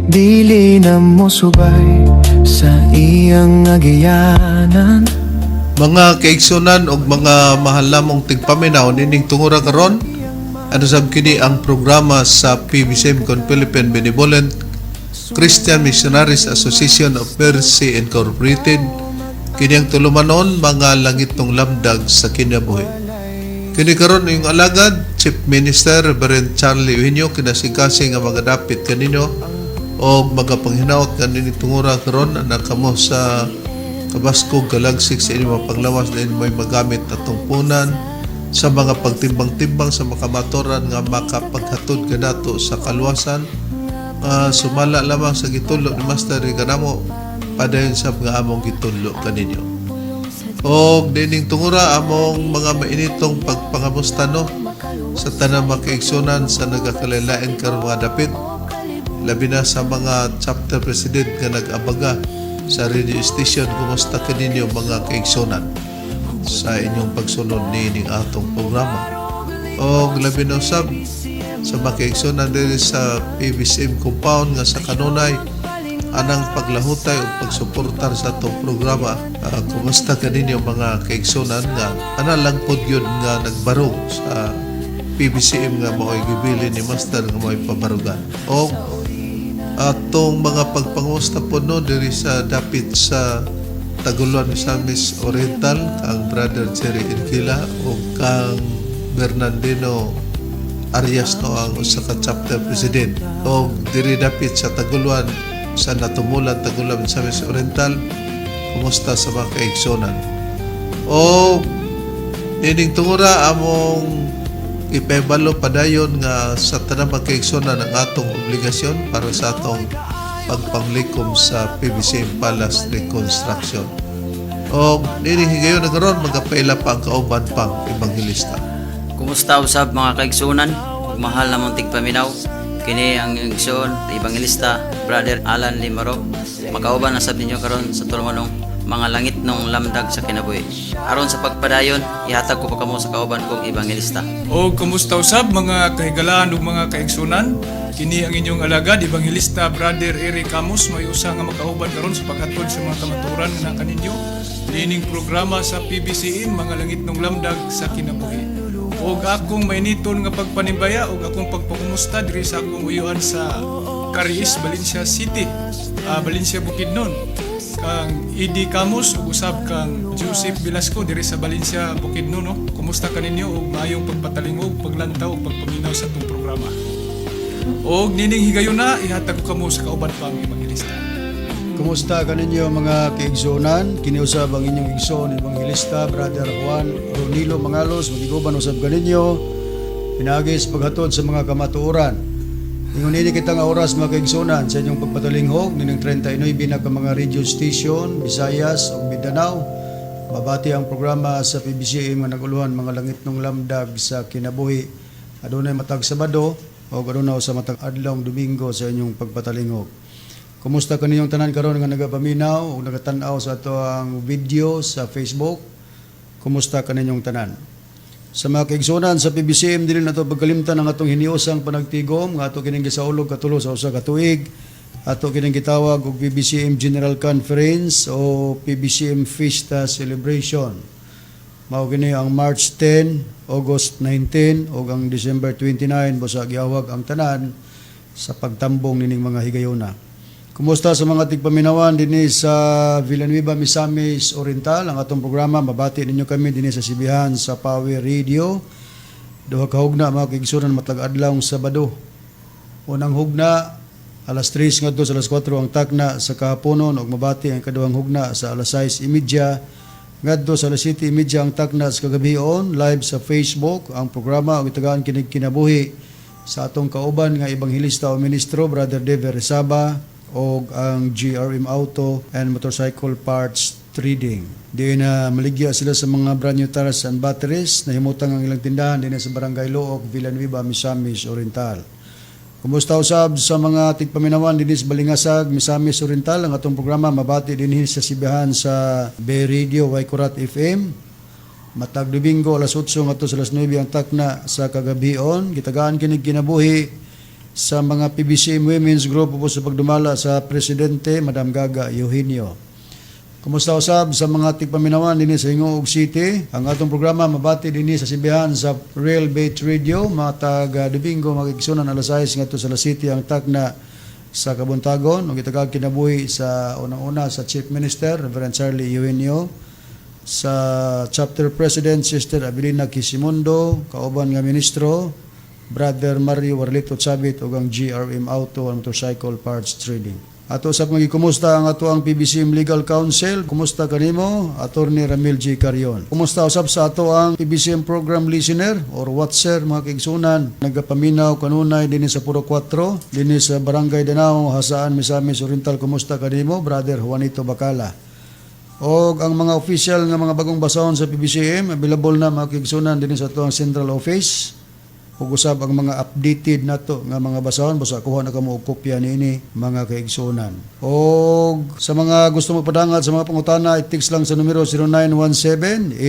Dili na mo subay sa iyang agiyanan. Mga kaigsunan ug mga mahal namong tigpaminaw nining tungura karon, ano sab kini ang programa sa PBCM kon Philippine Benevolent Christian Missionaries Association of Mercy Incorporated. Kini ang tulumanon Mga Langitnong Lamdag sa Kinabuhi. Kini karon yung alagad Chief Minister Reverend Charlie Eugenio, kinasigkasing nga mga dapit kaninyo og mga panghinaot nga nining tungura karon na kamo sa kabaskog kalagsik sa inyong mga panglawas na may magamit atong punan sa mga pagtimbang-timbang sa makamaturan nga makapaghatod kanato sa kaluwasan, sumala lamang sa gitudlo ni Master kanamo, padayon sa nga among gitudlo kaninyo. Og dining tungura, among mga mainitong pagpangamusta no sa tanang makaigsunan sa nagakalain karon mga dapit, labi na sa mga chapter president nga nag-abaga sa radio station. Kumusta kaninyo, mga kaigsunan, sa inyong pagsunod niining atong programa? Og labi na usab sa mga kaigsunan diri sa PBCM compound nga sa kanunay anang paglahutay o pagsuportar sa atong programa. Kumusta kaninyo, mga kaigsunan, nga ana lang pod yun nga nagbarog sa PBCM nga mao'y gibili ni Master nga mao'y pabarugan? Og atong mga pagpangusta po no diri sa dapit sa Taguluan, Misamis Oriental, kang Brother Jerry Inquila o kang Bernardino Arias no, ang usa ka chapter president, o diri dapit sa Taguluan sa Natumulan, Taguluan, Misamis Oriental. Kumusta sa mga kaigsunan? O nining tungura, among ipahibalo padayon nga sa tanang mga ang atong obligasyon para sa atong pagpanglikom sa PBCM Palace Reconstruction. O nining higayon na karon, magapaila pa ang kauban pang ebanghelista. Kumusta usab, mga kaigsunan ug mahal namong tigpaminaw? Kini ang igsoon, Evangelista Brother Alan Limaro. Makauban na sab ninyo karon sa tulumanong Mga Langitnong Lamdag sa Kinabuhi. Aron sa pagpadayon, ihatag ko pa kamo sa kauban kong ebanghelista. O kumusta usab, mga kahigalaan ug mga kaigsunan? Kini ang inyong alagad, Evangelista Brother Eric Camus, may usa nga makauban karon sa paghatod sa mga kamatuoran nga kaninyo niining programa sa PBCM, Mga Langitnong Lamdag sa Kinabuhi. Og akong mainiton nga pagpanimbaya ug akong pagpangumusta diri sa akong uyuan sa Cariis, Valencia City, Valencia, Bukidnon, kang Idi Camus ug usab kang Joseph Velasco diri sa Valencia, Bukidnon no. Kumusta kaninyo ug maayong pagpatalingog, paglantaw ug pagpaminaw sa atong programa. Og nining higayuna, ihatag ko kamo sa kauban pang ebanghelista. Kumusta kaninyo, mga kaigsunan? Kini usab ang inyong igsoon, Evangelista Brother Juan Ronilo Mangalos, magiguban usab kaninyo pinaagi sa paghatod sa mga kamatuoran. Ingon nini kita nga oras, mga kaigsunan, sa inyong pagpatalinghog nining 39 na ka mga radio station, Visayas ug Mindanao. Mabati ang programa sa PBCM nga naguluhan Mga Langitnong Lamdag sa Kinabuhi. Adunay matag Sabado o adunay sa matag adlaw Domingo sa inyong pagpatalingog. Kumusta kaninyong tanan karon nga nagapaminaw o nagatan-aw sa ato ang video sa Facebook? Kumusta kaninyong tanan? Sa mga kaigsunan sa PBCM, dili nato pagkalimtan ang atong hiniusang panagtigom nga ato kining gisaulog katulo sa usa ka tuig. Ato kining gitawag og PBCM General Conference o PBCM Fiesta Celebration. Mao kini ang March 10, August 19 ug ang December 29. Busa giawhag ang tanan sa pagtambong nining mga higayona. Kumusta sa mga tigpaminawan dinhi sa Villanueva, Misamis Oriental? Ang atong programa, mabati ninyo kami dinhi sa Sibihan sa Power Radio. Duha ka hugna, mga kaigsunan, matag adlaw Sabado. Unang hugna alas 3 ngadto sa alas 4 ang takna sa kahaponon ug mabati ang ikaduhang hugna sa alas 6:30 ngadto sa alas 7:30 ang takna sa kagabion, live sa Facebook ang programa ug itagaan kinig kinabuhi sa atong kauban nga ebanghelista o ministro Brother Dever Resaba o ang GRM Auto and Motorcycle Parts Trading. Di na maligya sila sa mga brand new tires and batteries. Nahimutang ang ilang tindahan din sa Barangay Looc, Villanueva, Misamis Oriental. Kumusta usab sa mga tigpaminawan dinhi sa Balingasag, Misamis Oriental? Ang atong programa mabati dinhi sa sibihan sa Bay Radio Waikurat FM. Matag Domingo alas 8 ngadto sa alas 9 ang takna sa kagabion. Gitagaan kinig kinabuhi Sa mga PBCM Women's Group po sa pagdumala sa Presidente Madam Gaga Eugenio. Kumusta usab sa mga tigpaminawan dinhi sa Gingoog City? Ang atong programa mabati dinhi sa Sibihan sa Real Bait Radio matag Domingo, mga kaigsunan, alas 6 ngadto sa City ang takna sa kabuntagon ug itagag kinabuhi sa unang-una sa Chief Minister Reverend Charlie Eugenio, sa Chapter President Sister Abilina Quisimondo, kauban nga ministro Brother Mario Warlito Chavit ug ang GRM Auto and Motorcycle Parts Trading. Ato sa mga kumusta ang ato ang PBCM Legal Counsel? Kumusta kanimo, Attorney Ramil G. Carion? Kumusta usab sa ato ang PBCM program listener or watcher, mga kaigsunan, nagapaminaw kanunay dinhi sa Puro 4, dinhi sa Barangay Danao, Jasaan, Misamis Oriental? Kumusta kanimo, Brother Juanito Bacala? Og ang mga official nga mga bagong basahon sa PBCM available na, mga kaigsunan, dinhi sa ato ang central office ug usab ang mga updated nato nga mga basahon, basta kuha na kamo og kopya niini, mga kaigsunan. Og sa mga gusto magpadangat sa mga pangutana, i-text lang sa numero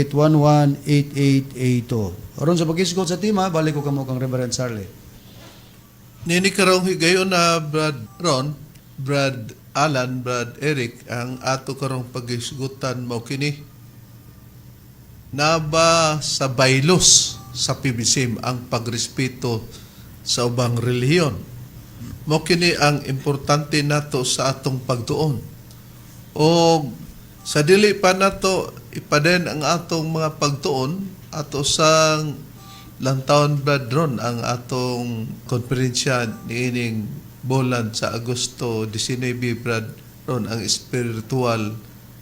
0917-811-8882. Aron sa pag-isgot sa tema, balik ko kamo kang Reverend Charlie. Nini karong higayon na, Brad Ron, Brad Alan, Brad Eric, ang ato karong pagisgutan mao kini: Naba sa bylaws sa PBCM ang pagrespeto sa ubang relihiyon? Mao kini ang importante nato sa atong pagtuon. O sa dili pa nato ipaden ang atong mga pagtuon, ato sang lantawon, Brad Ron, ang atong konferensya niining bulan sa Agosto 19, Brad Ron, ang spiritual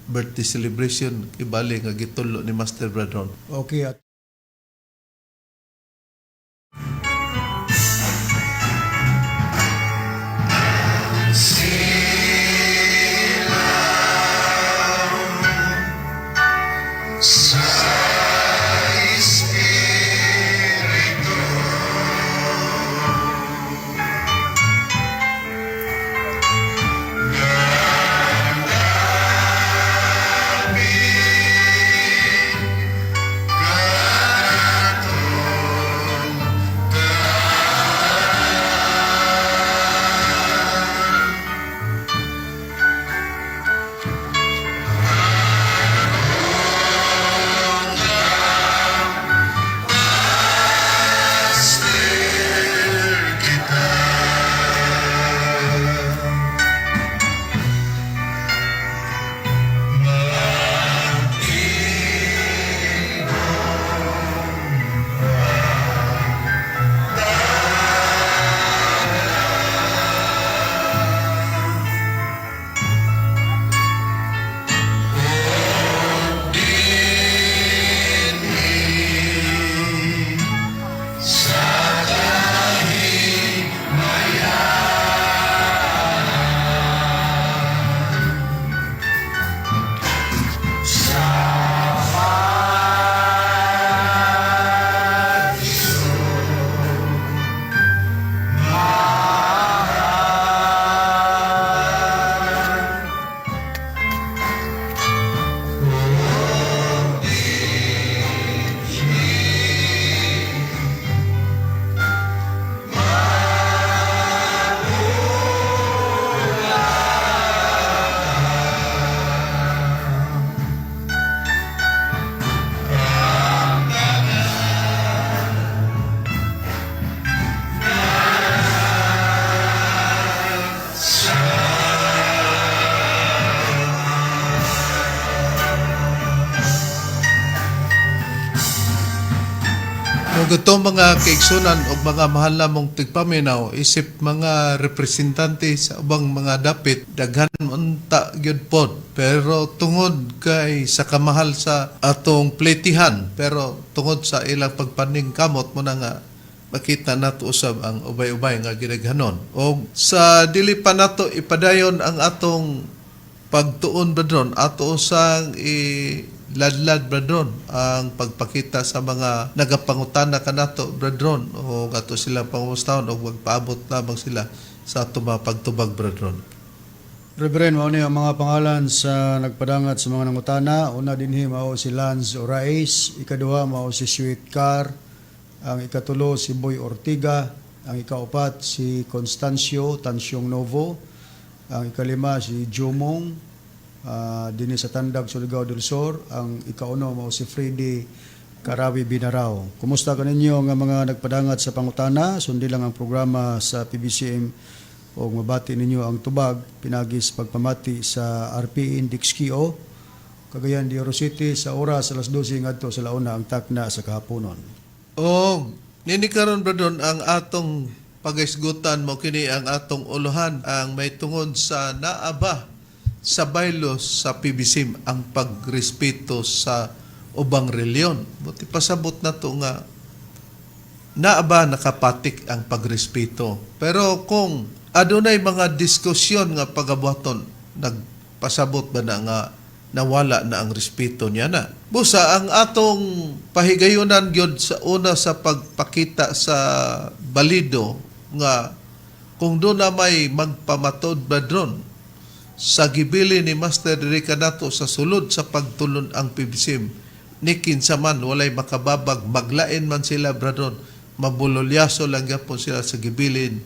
birthday celebration ibali nga gitulo ni Master Brad Ron. Okay. At Kung ito, mga kaigsunan o mga mahal namong tigpaminaw, isip mga representante sa ubang mga dapit, daghan unta gyud pod. Pero tungod kay sa kamahal sa atong pletihan, pero tungod sa ilang pagpaningkamot mo na nga makita nato usab ang ubay-ubay nga gidaghanon. O sa dili pa nato ipadayon ang atong pagtuon, Brad Ron, ato usang iladlad, Brad Ron, ang pagpakita sa mga nagapangutana kanato, Brad Ron, o ato sila pangumustahon o magpaabot lamang sila sa ato mga pagtubag, Brad Ron. Reverend, mao ni ang mga pangalan sa nagpadangat sa mga nangutana. Una dinhi mao si Lance Orais, ikaduha mao si Sweet Car, ang ikatulo si Boy Ortiga, Ang ikaupat si Constancio Tansyong Novo. Ang ikalima si Jomong dinhi sa Tandag, Surigao del Sur. Ang ikauno mao si Freddy Karawi Binarao. Kumusta kaninyo nga mga nagpadangat sa pangutana? Sundi lang ang programa sa PBCM o mabati ninyo ang tubag pinagi sa pagpamati sa RPN Index QO Cagayan de Oro City sa oras alas 12 ngadto sa launa ang takna sa kahaponon. O nini karon, bradon, ang atong pagaisgutan mo kini ang atong uluhan ang may tungod sa naaba sa bylaws sa PBSM ang pagrespeto sa ubang reliyon. Buti pasabot na to nga naa ba nakapatik ang pagrespeto. Pero kung adunay mga diskusyon nga pagabuhaton, nagpasabot ba na nga nawala na ang respeto niya na? Busa ang atong pahigayunan gyud sa una sa pagpakita sa balido nga kung doon na may magpamatod bradron sa gibili ni Master diri kanato sa sulod sa pagtulon ang PBSM ni kinsa man walay makababag, maglain man sila, bradron, mabulolyaso lang gyapon sila sa gibilin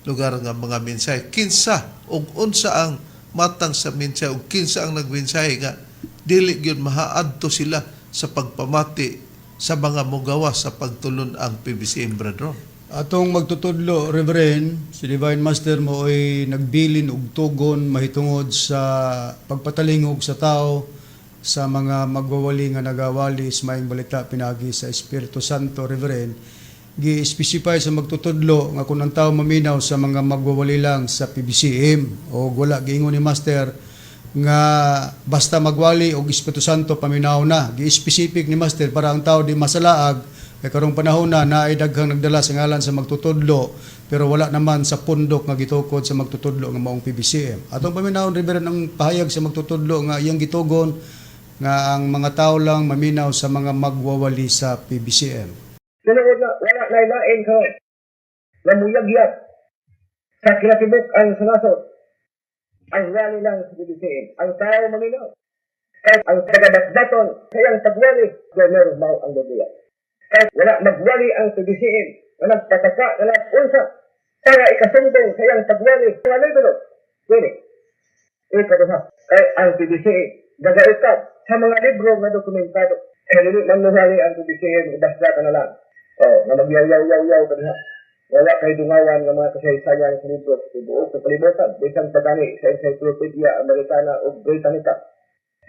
lugar nga mga mensahe. Kinsa ug unsa ang matang sa mensahe ug kinsa ang nagmensahe nga dili gyud mahaadto sila sa pagpamati sa mga mugawa sa pagtulon ang PBCM, bradron? Atong magtutudlo, Reverend, si Divine Master mo ay nagbilin og tugon mahitungod sa pagpatalingog sa tao sa mga magwawali nga nagawali sa maayong balita pinagi sa Espiritu Santo, Reverend. Gi-specify sa magtutudlo nga kung ang tao maminaw sa mga magwawali lang sa PBCM o wala giingon ni Master nga basta magwali og Espiritu Santo paminaw na. Gi-specific ni Master para ang tao di masalaag kay karong panahon na naay daghang nagdala sa ngalan sa magtutudlo pero wala naman sa pundok nga gitukod sa magtutudlo nga maong PBCM. Atong paminawon, Reverend, ang pahayag sa magtutudlo nga iyang gitugon nga ang mga tao lang maminaw sa mga magwawali sa PBCM. Tinuod na, wala na ilain ka. Namuyagyat sa kinatibuk ang sanasot. Ang wali lang sa BBCM. Ang tao maminaw. Kahit ang tagadatdaton sa iyang pagwali, gomer mao ang gabiya. Kahit wala magwali ang PBCM na nagpataka na nag-unsa para ikasumbong sa iyang pagwali. Mga libro, kini. Ikaduha, kay ang PBCM gagaitab sa mga libro nga dokumentado. Eh, dili man nuhali ang PBCM, basta ka na lang. Oh, nga magyaw-yaw-yaw-yaw ka diha. Wala kay dungawan nga mga kasaysayan sa libro sa tibuok sa kalibutan, bisan pa gani sa Encyclopedia Americana o Britannica.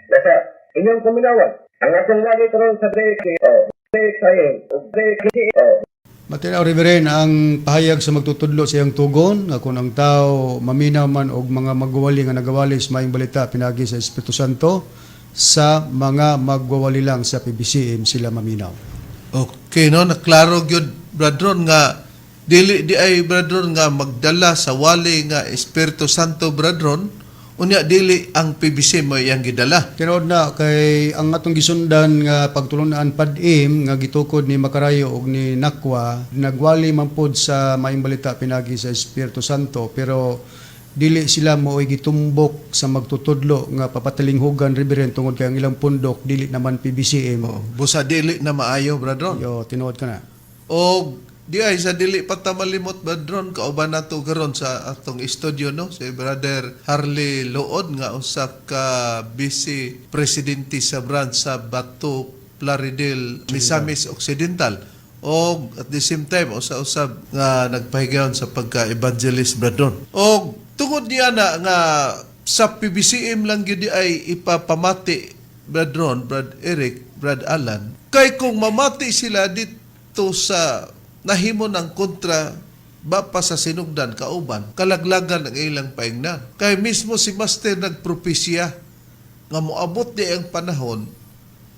Basta, inyong kuminawan, ang atong lagi karon sa DX, oh, DXIM, o DXC, oh, Matinaw, Reverend, ang pahayag sa magtutudlo sa iyang tugon nga kung ang tao maminaw man og mga magwawali nga nagawali sa maayong balita pinagi sa Espiritu Santo, sa mga magwawali lang sa PBCM sila maminaw. Okay, no, naklaro gyud, bradron, nga dili di ay, bradron, nga magdala sa wali nga Espiritu Santo, bradron, unya dili ang PBC mo iyang gidala. Tinuod na kay ang atong gisundan nga pagtulunan padim nga gitukod ni Makarayo og ni Nakwa, nagwali man pod sa maayong balita pinagi sa Espiritu Santo pero dili sila mooy gitumbok sa magtutudlo nga papatalinghugan, Reverend, tungod kay ang ilang pundok dili naman PBCM. Oh, busa dili na maayo, bradron. Yo, tinuod ka na. O di ay sa dili pa ta malimot, bradron, kauban nato karon sa atong studio, no, si Brother Harley Lood nga usa ka vice presidente sa branch sa Bato Plaridel, Misamis Occidental. O at the same time usa usab nga nagpahigayon sa pagka-evangelist, bradron. O tungod niya na nga sa PBCM lang gyud di ay ipapamati, Brad Ron, Brad Eric, Brad Alan. Kay kung mamati sila dito sa nahimo ng kontra ba pa sa sinugdan kauban, kalaglagan ang ilang paingnan. Kay mismo si Master nagpropesya nga moabot di ang panahon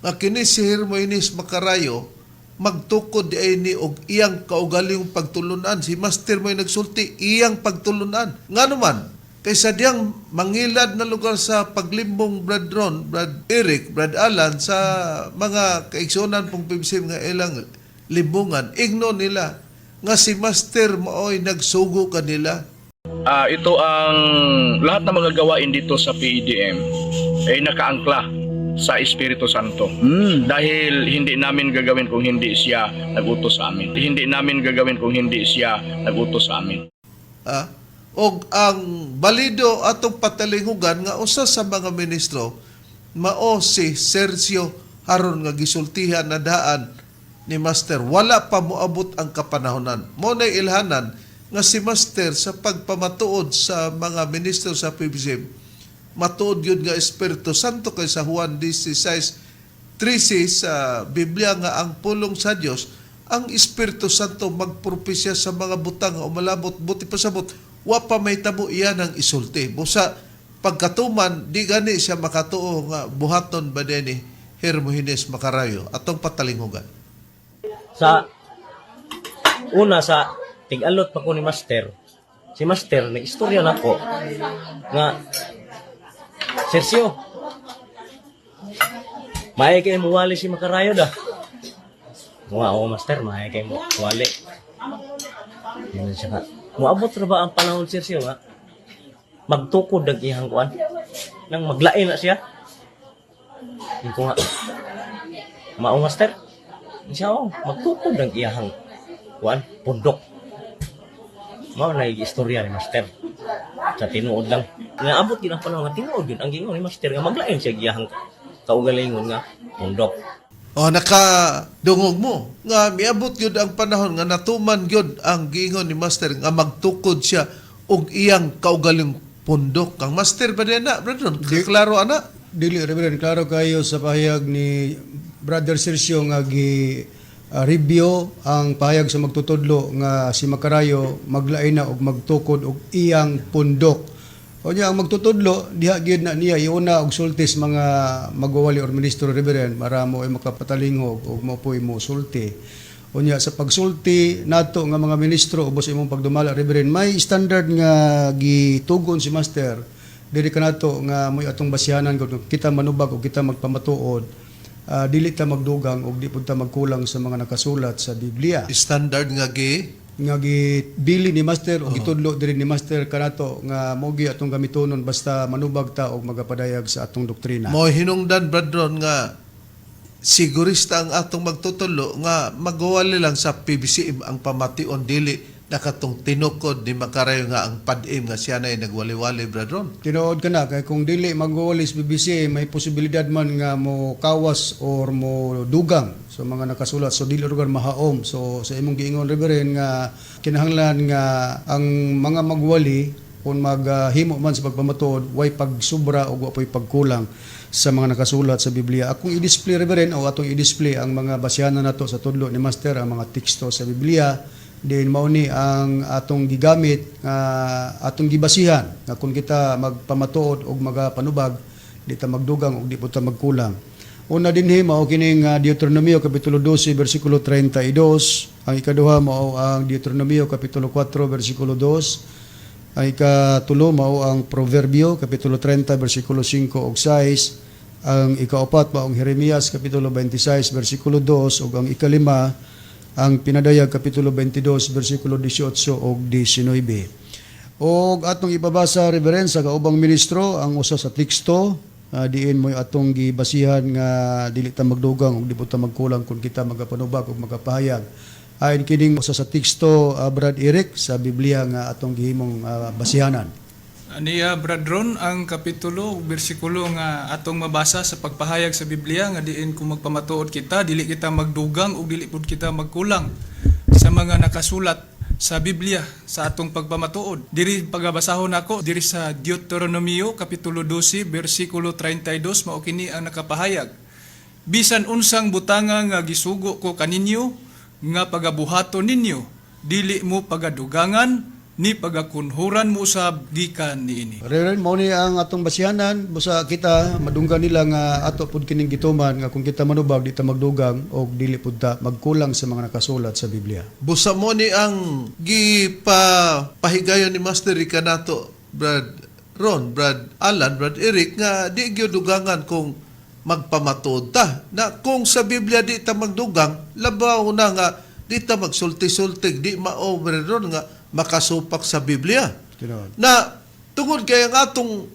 nga kini si Hermoines Makarayo magtukod di ay ni og iyang kaugalingong pagtulunan. Si Master mo'y nagsulti iyang pagtulunan. Nga naman, kaysa diyang mangilad na lugar sa paglimbong, Brad Ron, Brad Eric, Brad Alan, sa mga kaigsunan pong PBCM nga ilang limbungan, igno nila nga si Master maoy nagsugo kanila. Ito ang lahat ng mga gawain dito sa PEDM ay nakaangkla Sa Espiritu Santo. Dahil hindi namin gagawin kung hindi siya nagutos sa amin. Hindi namin gagawin kung hindi siya nagutos sa amin. Ah, og ang balido atong patalinghugan nga usa sa mga ministro mao si Sergio Haron nga gisultihan na daan ni Master wala pa moabot ang kapanahonan. Mo nay ilhanan nga si Master sa pagpamatuod sa mga ministro sa PBCM, matuod yun nga Espiritu Santo kay sa Juan 16:13 sa Biblia nga ang pulong sa Dios, ang Espiritu Santo magpropesya sa mga butang nga umalabot, buti pasabot wa pa may tabo iyan ang isulti. Busa pagkatuman di gani siya makatuo nga buhaton ba ni Hermogenes Macarayo. Atong patalinghugan. Sa una, sa tig-alot pa ko ni Master, si Master na istorya nako nga, "Sergio, maay kay mo wali si Makarayo da." Nga, "Oo, Master, maay kay mo wali." Yun siya nga, "Moabot ra ba ang panahon, Sergio, nga magtukod ang iyang kuan nang maglain na siya?" Yun ko nga, "Mao, Master." Siya, "Oh, magtukod ang iyahang kuan pundok." Mao na istorya ni Master. Sa tinuod lang. Naabot gid ang panahon nga tinuod yun ang gingon ni Master nga maglain siya iyahang kaugalingon nga pundok. O nakadungog mo nga miabot gyud ang panahon nga natuman gyud ang giingon ni Master nga magtukod siya og iyang kaugaling pundok. Ang Master ba din na, brother? Klaro ana. Dili, Reverend, klaro kayo sa pahayag ni Brother Sergio nga gi review ang pahayag sa magtutudlo nga si Makarayo maglain na og magtukod og iyang pundok. O niya ang magtutudlo diha gyud na niya iuna og sulti sa mga magwawali or ministro, Reverend, para mo ay makapatalinghog og mo po'y mo sulti. Unya sa pagsulti nato nga mga ministro ubos imong pagdumala, Reverend, may standard nga gitugon si Master diri kanato nga mo'y atong basihanan kung kita manubag o kita magpamatuod, dili ta magdugang og di pud ta magkulang sa mga nakasulat sa Biblia. Standard nga gi Nga gibili ni Master o gitudlo diri ni Master kanato nga mo gi atong gamitonon basta manubag ta og magapadayag sa atong doktrina. Mo hinungdan, brother, nga sigurista ang atong magtutulo nga magwali lang sa PBCM ang pamation, dili nakatong tinukod ni Makarayo nga ang PADM nga siya na nagwali-wali, brother. Tinuod ka na kay kung dili magwali sa BBC, may posibilidad man nga mo kawas or mo dugang sa mga nakasulat, so dili lugar mahaom. So sa imong giingon, Reverend, nga kinahanglan nga ang mga magwali kung maghimo man sa pagpamatuod, way pagsubra o wa po'y pagkulang sa mga nakasulat sa Biblia. Akong i-display, Reverend, o atong i-display ang mga basihanan nato sa tudlo ni Master, ang mga teksto sa Biblia. Then mao ni ang atong gigamit nga atong gibasihan nga kung kita magpamatuod og magapanubag, di ta magdugang og di po ta magkulang. Una dinhi mao kining Deuteronomio kapitulo 12 bersikulo 32, ang ikaduha mao ang Deuteronomio kapitulo 4 bersikulo 2, ang ikatulo mao ang Proverbio kapitulo 30 bersikulo 5 ug 6, ang ikaapat mao ang Jeremias kapitulo 26 bersikulo 2 ug ang ikalima ang Pinadayag kapitulo 22 bersikulo 18 ug 19. Og atong ipabasa, Reverend, sa kaubang ministro ang usa sa teksto diin mo'y atong gibasihan nga dili ta magdugang ug di po ta magkulang kung kita magapanubag ug magapahayag. Ayon kining usa sa teksto, Brad Eric, sa Biblia nga atong gihimong basihanan. Aniya, Brad Ron, ang kapitulo ug bersikulo nga atong mabasa sa pagpahayag sa Biblia nga diin kung magpamatuod kita, dili kita magdugang ug dili pud kita magkulang sa mga nakasulat sa Biblia sa atong pagpamatuod. Diri pagabasahon nako diri sa Deuteronomio kapitulo 12 bersikulo 32, mao kini ang nakapahayag: "Bisan unsang butanga nga gisugo ko kaninyo nga pagabuhaton ninyo, dili mo pagadugangan ni pagakunhuran mo usab gikan niini." Reverend, mao ni ang atong basihanan busa kita madunggan nila nga ato pud kining gituman nga kung kita manubag, di ta magdugang og dili pud ta magkulang sa mga nakasulat sa Biblia. Busa mo ni ang gipa pahigayon ni Master kanato, Brad Ron, Brad Alan, Brad Eric, nga di gyud dugangan kung magpamatuod ta. Na kung sa Biblia di ta magdugang, labaw na nga di ta magsulti-sultig, di mao, Brad Ron, nga makasupak sa Biblia. Tinuod. Na tungod kay ang atong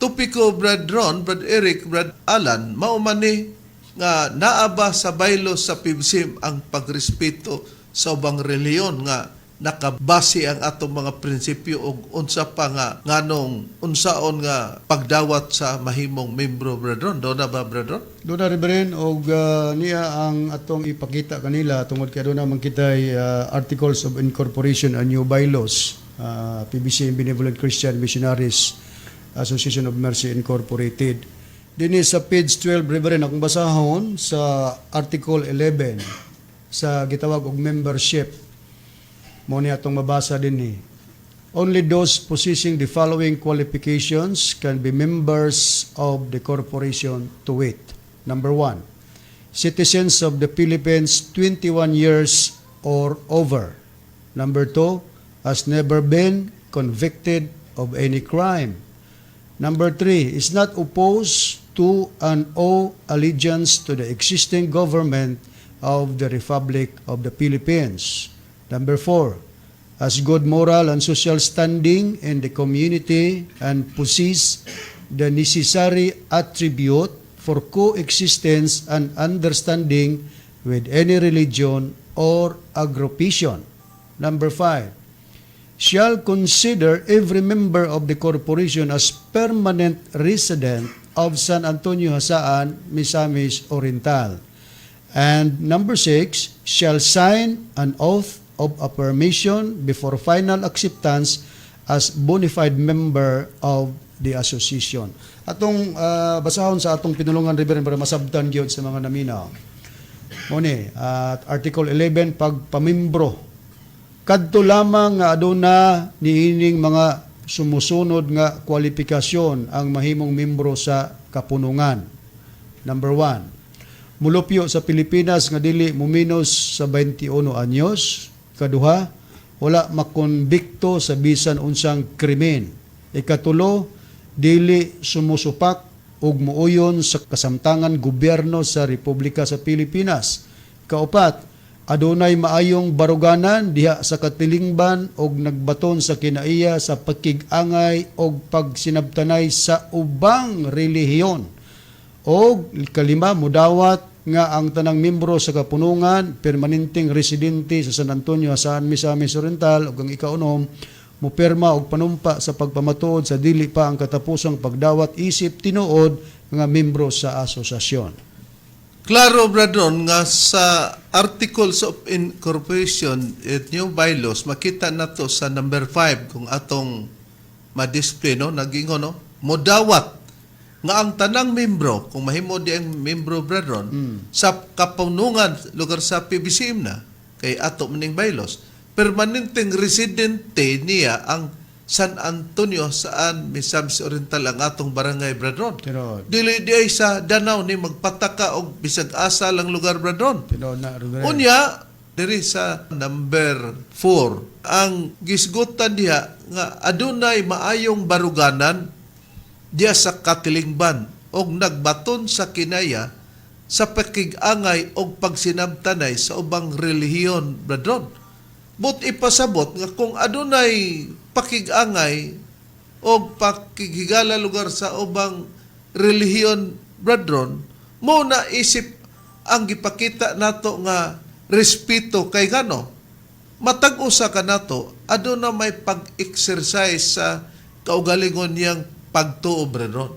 topiko, Brad Ron, Brad Eric, Brad Alan, mao man ni nga naa ba sa bylaws sa PBCM ang pagrespeto sa ubang reliyon nga nakabase ang atong mga prinsipyo og unsa pa nga nganong unsaon nga pagdawat sa mahimong membro, Brad Ron? Do na ba, Brad Ron? Doon na, Reverend, og niya ang atong ipakita kanila tungod kay doon naman kitay Articles of Incorporation and New Bylaws, PBC Benevolent Christian Missionaries Association of Mercy Incorporated. Dinhi sa page 12, Reverend, akong basahon sa Article 11 sa gitawag og membership. Mo ni atong mabasa dinhi. Only those possessing the following qualifications can be members of the corporation, to wit. Number one, citizens of the Philippines 21 years or over. Number two, has never been convicted of any crime. Number three, is not opposed to and owe allegiance to the existing government of the Republic of the Philippines. Number four, has good moral and social standing in the community and possess the necessary attribute for coexistence and understanding with any religion or aggregation. Number five, shall consider every member of the corporation as permanent resident of San Antonio, Jasaan, Misamis Oriental. And number six, shall sign an oath of affirmation before final acceptance as bona fide member of the association. Atong basahon sa atong pinulungan, Reverend, para masabtan gyud sa mga naminaw. Mo ni, at Article 11, pagpamimbro. Kadto lamang nga aduna niining mga sumusunod nga kwalifikasyon ang mahimong membro sa kapunungan. Number one, mulupyo sa Pilipinas nga dili muminos sa 21 anyos. Kaduha, wala makonbikto sa bisan unsang krimen. Ikatulo, dili sumusupak ug muuyon sa kasamtangan gobyerno sa Republika sa Pilipinas. Kaupat, adunay maayong baruganan diha sa katilingban og nagbaton sa kinaiya sa pakig-angay og pagsinabtanay sa ubang relihiyon. Og kalima, mudawat nga ang tanang membro sa kapunungan permanenteng residente sa San Antonio, Jasaan, Misamis Oriental. Ug ang ikaunom, mupirma og panumpa sa pagpamatuod sa dili pa ang katapusang pagdawat isip tinuod nga membro sa asosasyon. Klaro, Brad Ron, nga sa Articles of Incorporation at New Bylaws, makita na to sa number 5 kung atong ma-display, no? Nagingon, no? Modawat nga ang tanang membro, kung mahimo di ang membro, Brad Ron, sa kapunungan lugar sa PBCM na, kay ato maning bylaws, permanenteng residente niya ang San Antonio, Jasaan, Misamis Oriental, ang atong barangay, Brad Ron. Tinuod. Dili di ay sa Danau ni magpataka og bisag asa lang lugar, Brad Ron. Tinuod na, Reverend. Unya, diri sa number 4, ang gisgutan diha nga adunay maayong baruganan diya sa katilingban og nagbaton sa kinaya sa pakig-angay og pagsinabtanay sa ubang relihiyon, Brad Ron. But ipasabot nga kung adunay pakig-angay og pakighigala lugar sa ubang relihiyon, Brad Ron, mo na isip ang gipakita nato nga respeto kay ngano matag usa ka nato aduna may pag-exercise sa kaugalingon niyang pagtuo, Brad Ron.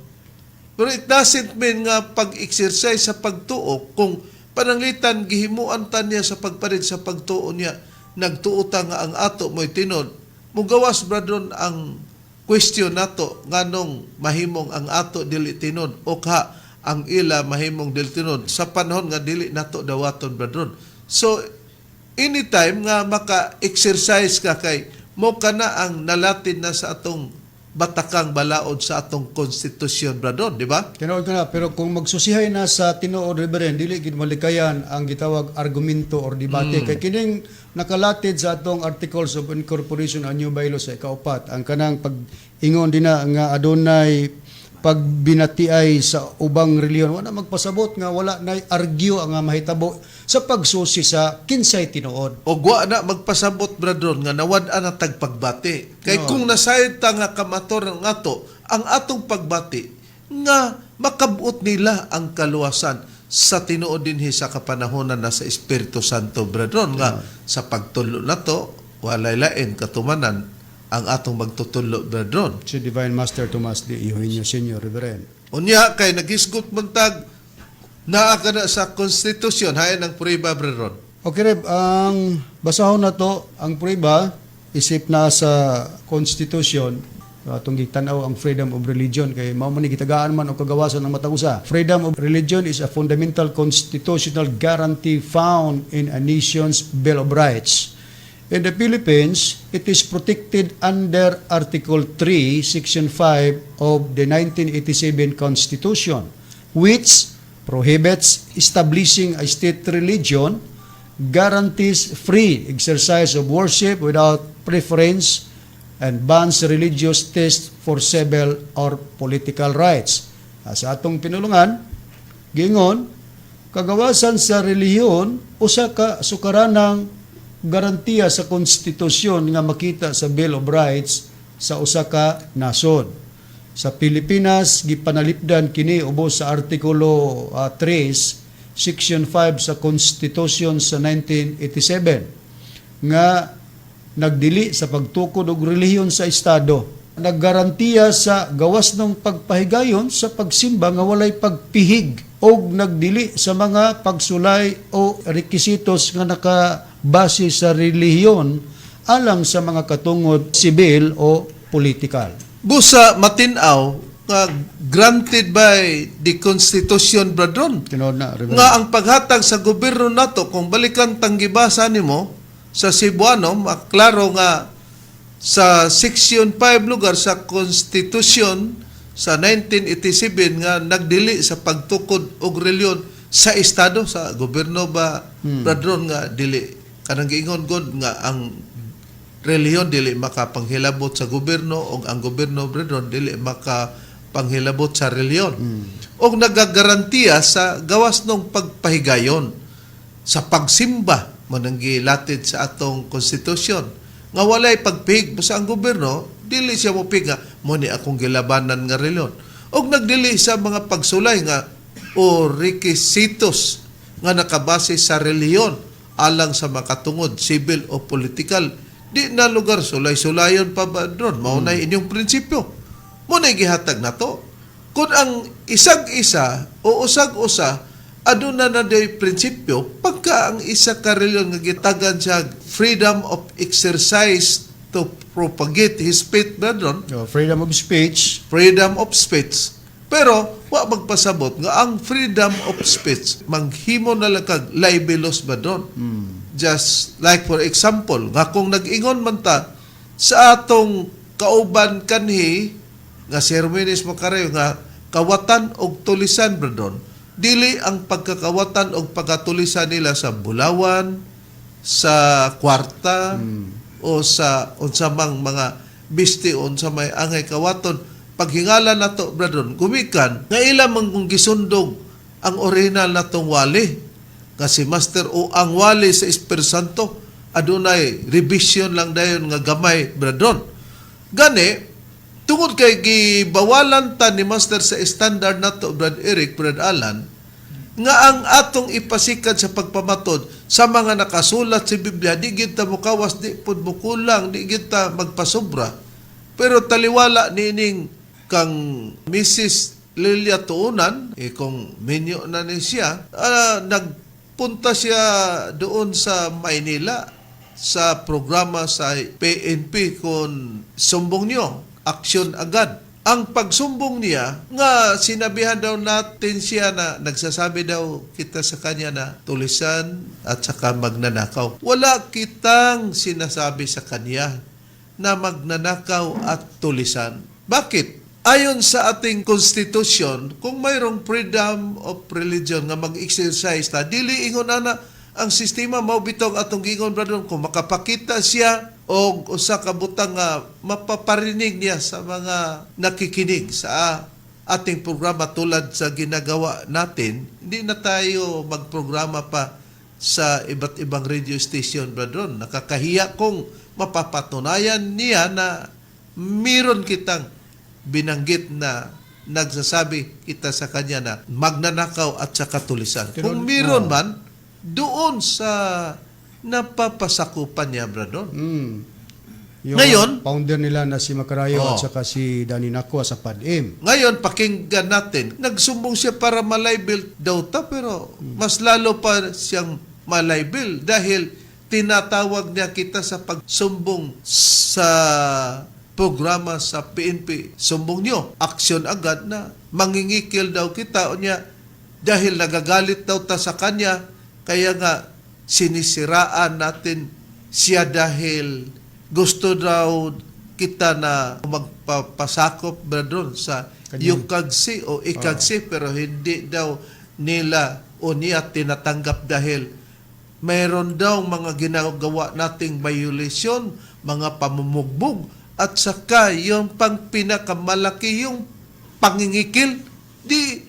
Pero it doesn't mean nga pag-exercise sa pagtuo kung pananglitan gihimuan ta niya sa pagparid sa pagtuo niya, nagtuo ta nga ang ato mo'y tinuod. Mugawas, Brad Ron, ang question nato nganong mahimong ang ato dili tinuod o ka ang ila mahimong dili tinuod sa panahon nga dili nato dawaton, Brad Ron. So anytime nga maka-exercise ka kay mo kana ang nalatin na sa atong batakang balaod sa atong konstitusyon, Brad Ron, di ba? Tinuod ka na, pero kung magsusihay na sa tinuod, Reverend, dili gid malikayan ang gitawag argumento or debate. Kay kining nakalatid sa atong Articles of Incorporation and New Bylaws sa ikaupat, ang kanang pag-ingon dinha nga adunay Pagbinatiay sa ubang relihiyon, wala magpasabot nga wala nay argue ang nga mahitabo sa pagsusi sa kinsay tinuod. O wa na magpasabot, brethren, nga nawad-an na tag pagbati. Kay kung nasayod ta nga kamator ang ato, ang atong pagbati nga makabot nila ang kaluwasan sa tinuod dinhi sa kapanahonan na sa Espiritu Santo, brethren, nga sa pagtulo nato walay lain katumanan ang atong magtutulo, brethren. Si Divine Master Tomas D. Eugenio Senior Reverend. Unya kay naghisgot man tag naa ka na sa konstitusyon hain ang prueba, brethren. Okay, Reb, ang basahon na to, ang prueba, isip na sa Constitution, atong gitanaw ang freedom of religion kay mao man ni gitagaan man og kagawasan ng matag usa. Freedom of religion is a fundamental constitutional guarantee found in a nation's Bill of Rights. In the Philippines, it is protected under Article 3, Section 5 of the 1987 Constitution, which prohibits establishing a state religion, guarantees free exercise of worship without preference, and bans religious tests for civil or political rights. Sa atong pinulungan, gingon, kagawasan sa relihiyon usa ka sukaranang garantiya sa konstitusyon nga makita sa Bill of Rights sa usa ka nasod. Sa Pilipinas, gipanalipdan kini ubos sa Artikulo 3, Section 5 sa Constitution sa 1987 nga nagdili sa pagtukod og relihiyon sa estado. Naggarantiya sa gawas ng pagpahigayon sa pagsimba nga walay pagpihig og nagdili sa mga pagsulay o rekisitos nga nakabase sa relihiyon alang sa mga katungod sibil o politikal. Busa matinaw nga granted by the Constitution, brethren. Tinuod na, Reverend. Nga ang paghatag sa gobyerno nato, kung balikan tang gibasa nimo sa Cebuano, maklaro nga sa Section 5 lugar sa Constitution sa 1987 nga nagdili sa pagtukod og relihiyon sa estado, sa gobyerno ba, brethren, nga dili kanang giingon god nga ang relihiyon dili makapanghilabot sa gobyerno og ang gobyerno, brethren, dili makapanghilabot sa relihiyon og nagagarantiya sa gawas ng pagpahigayon sa pagsimba man ang gilatid sa atong konstitusyon nga walay pagpihig, basta ang gobyerno dili siya mopig nga mo ni akong gilabanan nga relihiyon og nagdili sa mga pagsulay nga o requisitos nga nakabase sa relihiyon alang sa makatungod civil o political. Di na lugar sulay-sulayon pa ba doon, mao na inyong prinsipyo mo na gihatag nato. Kung ang isag isa o usag usa aduna na day prinsipyo, pagka ang isa ka relihiyon nga gitagan siya freedom of exercise to propagate his faith, brethren. Oh, freedom of speech. Freedom of speech, pero wa magpasabot nga ang freedom of speech manghimo na lang kag libelous ba doon. Just like for example nga kung nag-ingon man ta sa atong kauban kanhi nga si Herminis Macareo nga kawatan og tulisan, brethren, dili ang pagkakawatan og pagkatulisan nila sa bulawan, sa kwarta o sa unsa mang mga bisti, unsa may angay kawaton. Paghingala nato, brethren, gumikan nga ila man kung gisundog ang original natong wali nga si Master o ang wali sa Espiritu Santo, adunay revision lang dayon nga gamay, brethren. Gani tungod kay gibawalan ta ni Master sa standard nato, Brad Eric, Brad Alan, nga ang atong ipasikat sa pagpamatod sa mga nakasulat sa Biblia, di gyud ta mukawas, di pud mukulang, di gyud ta magpasobra. Pero taliwala niining kang Mrs. Lilia Tuunan, eh, kung minyo na ni siya, nagpunta siya doon sa Maynila sa programa sa PNP kung sumbong niyo, aksyon agad. Ang pagsumbong niya, nga sinabihan daw natin siya na nagsasabi daw kita sa kanya na tulisan at saka magnanakaw. Wala kitang sinasabi sa kanya na magnanakaw at tulisan. Bakit? Ayon sa ating konstitusyon, kung mayroong freedom of religion nga mag-exercise ta, dili ingon ana ang sistema. Mao bitong atong gingon, brother, kung makapakita siya og usa ka butang nga mapaparinig niya sa mga nakikinig sa ating programa tulad sa ginagawa natin, hindi na tayo magprograma pa sa iba't ibang radio station, Brad Ron. Nakakahiya kung mapapatunayan niya na meron kitang binanggit na nagsasabi kita sa kanya na magnanakaw at sa katulisan. Kung meron man, doon sa napapasakupan niya, Brad Ron. Yung Ngayon- founder nila na si Makarayo Oo. at saka si Danny Nakwa sa PADM. Ngayon, pakinggan natin. Nagsumbong siya para malibel daw ta, pero mas lalo pa siyang malibel dahil tinatawag niya kita sa pagsumbong sa programa sa PNP. Sumbong niyo. Aksyon agad na mangingikil daw kita o niya dahil nagagalit daw ta sa kanya, kaya nga sinisiraan natin siya dahil gusto daw kita na magpapasakop ba doon sa yukagsi o ikagsi, pero hindi daw nila o niya tinatanggap dahil mayroon daw mga ginagawa nating violation, mga pamumugbog, at saka yung pang pinakamalaki, yung pangingikil. Di,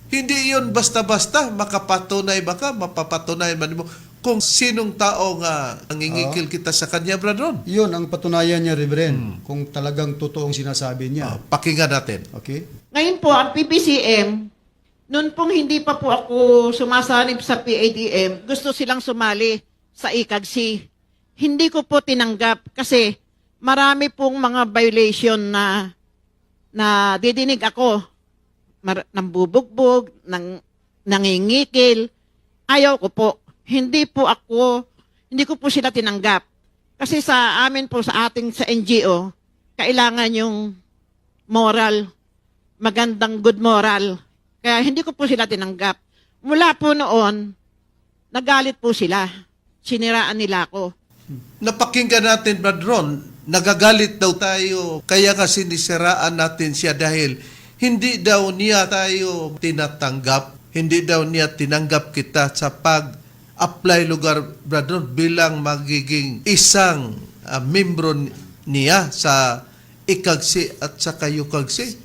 hindi yun basta-basta makapatunay ba ka, mapapatunay man mo kung sinong tao nga nangingikil kita sa kanya, Brad Ron. Yun ang patunayan niya, Reverend, kung talagang totoong sinasabi niya. Ah, pakinggan natin. Okay? Ngayon po, ang PBCM, noon pong hindi pa po ako sumasanib sa PADM, gusto silang sumali sa ICAGC. Hindi ko po tinanggap kasi marami pong mga violation na na didinig ako. Nambubugbog, nangingikil. Ayaw ko po. Hindi po ako, hindi ko po sila tinanggap. Kasi sa amin po, sa ating sa NGO, kailangan yung moral, magandang good moral. Kaya hindi ko po sila tinanggap. Mula po noon, nagalit po sila. Siniraan nila ako. Napakinggan natin, Brad Ron, nagagalit daw tayo. Kaya nga sinisiraan natin siya dahil hindi daw niya tayo tinatanggap. Hindi daw niya tinanggap kita sa pag-apply lugar, Brad Ron, bilang magiging isang membro niya sa ikagsi at sa kayukagsi.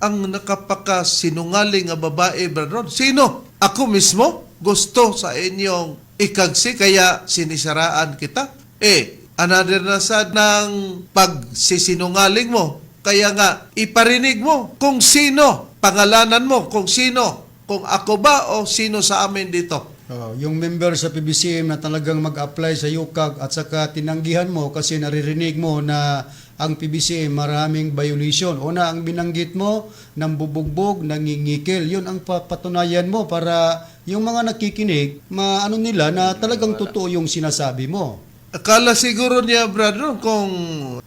Ang nakapakasinungaling nga babae, Brad Ron, sino? Ako mismo? Gusto sa inyong ikagsi kaya sinisiraan kita? Eh, another na sad ng pagsisinungaling mo. Kaya nga, iparinig mo kung sino, pangalanan mo kung sino, kung ako ba o sino sa amin dito. Oh, yung member sa PBCM na talagang mag-apply sa UCAG at saka tinanggihan mo kasi naririnig mo na ang PBCM maraming violation. Una, ang binanggit mo, nambubugbog, nangingikil. Yun ang patunayan mo para yung mga nakikinig, maano nila na talagang totoo yung sinasabi mo. Akala siguro niya, Brad Ron, kung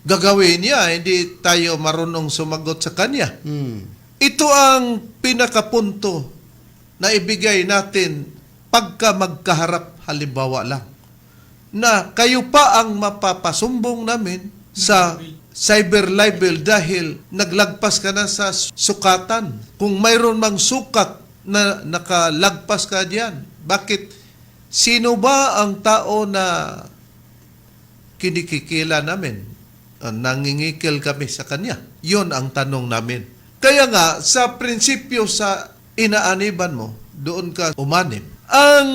gagawin niya, hindi tayo marunong sumagot sa kanya. Ito ang pinakapunto na ibigay natin pagka magkaharap, halimbawa lang, na kayo pa ang mapapasumbong namin sa cyber libel dahil naglagpas ka na sa sukatan. Kung mayroon mang sukat na nakalagpas ka diyan, bakit sino ba ang tao na kinikikila namin? Nangingikil kami sa kanya. Yun ang tanong namin. Kaya nga, sa prinsipyo sa inaaniban mo, doon ka umanib. Ang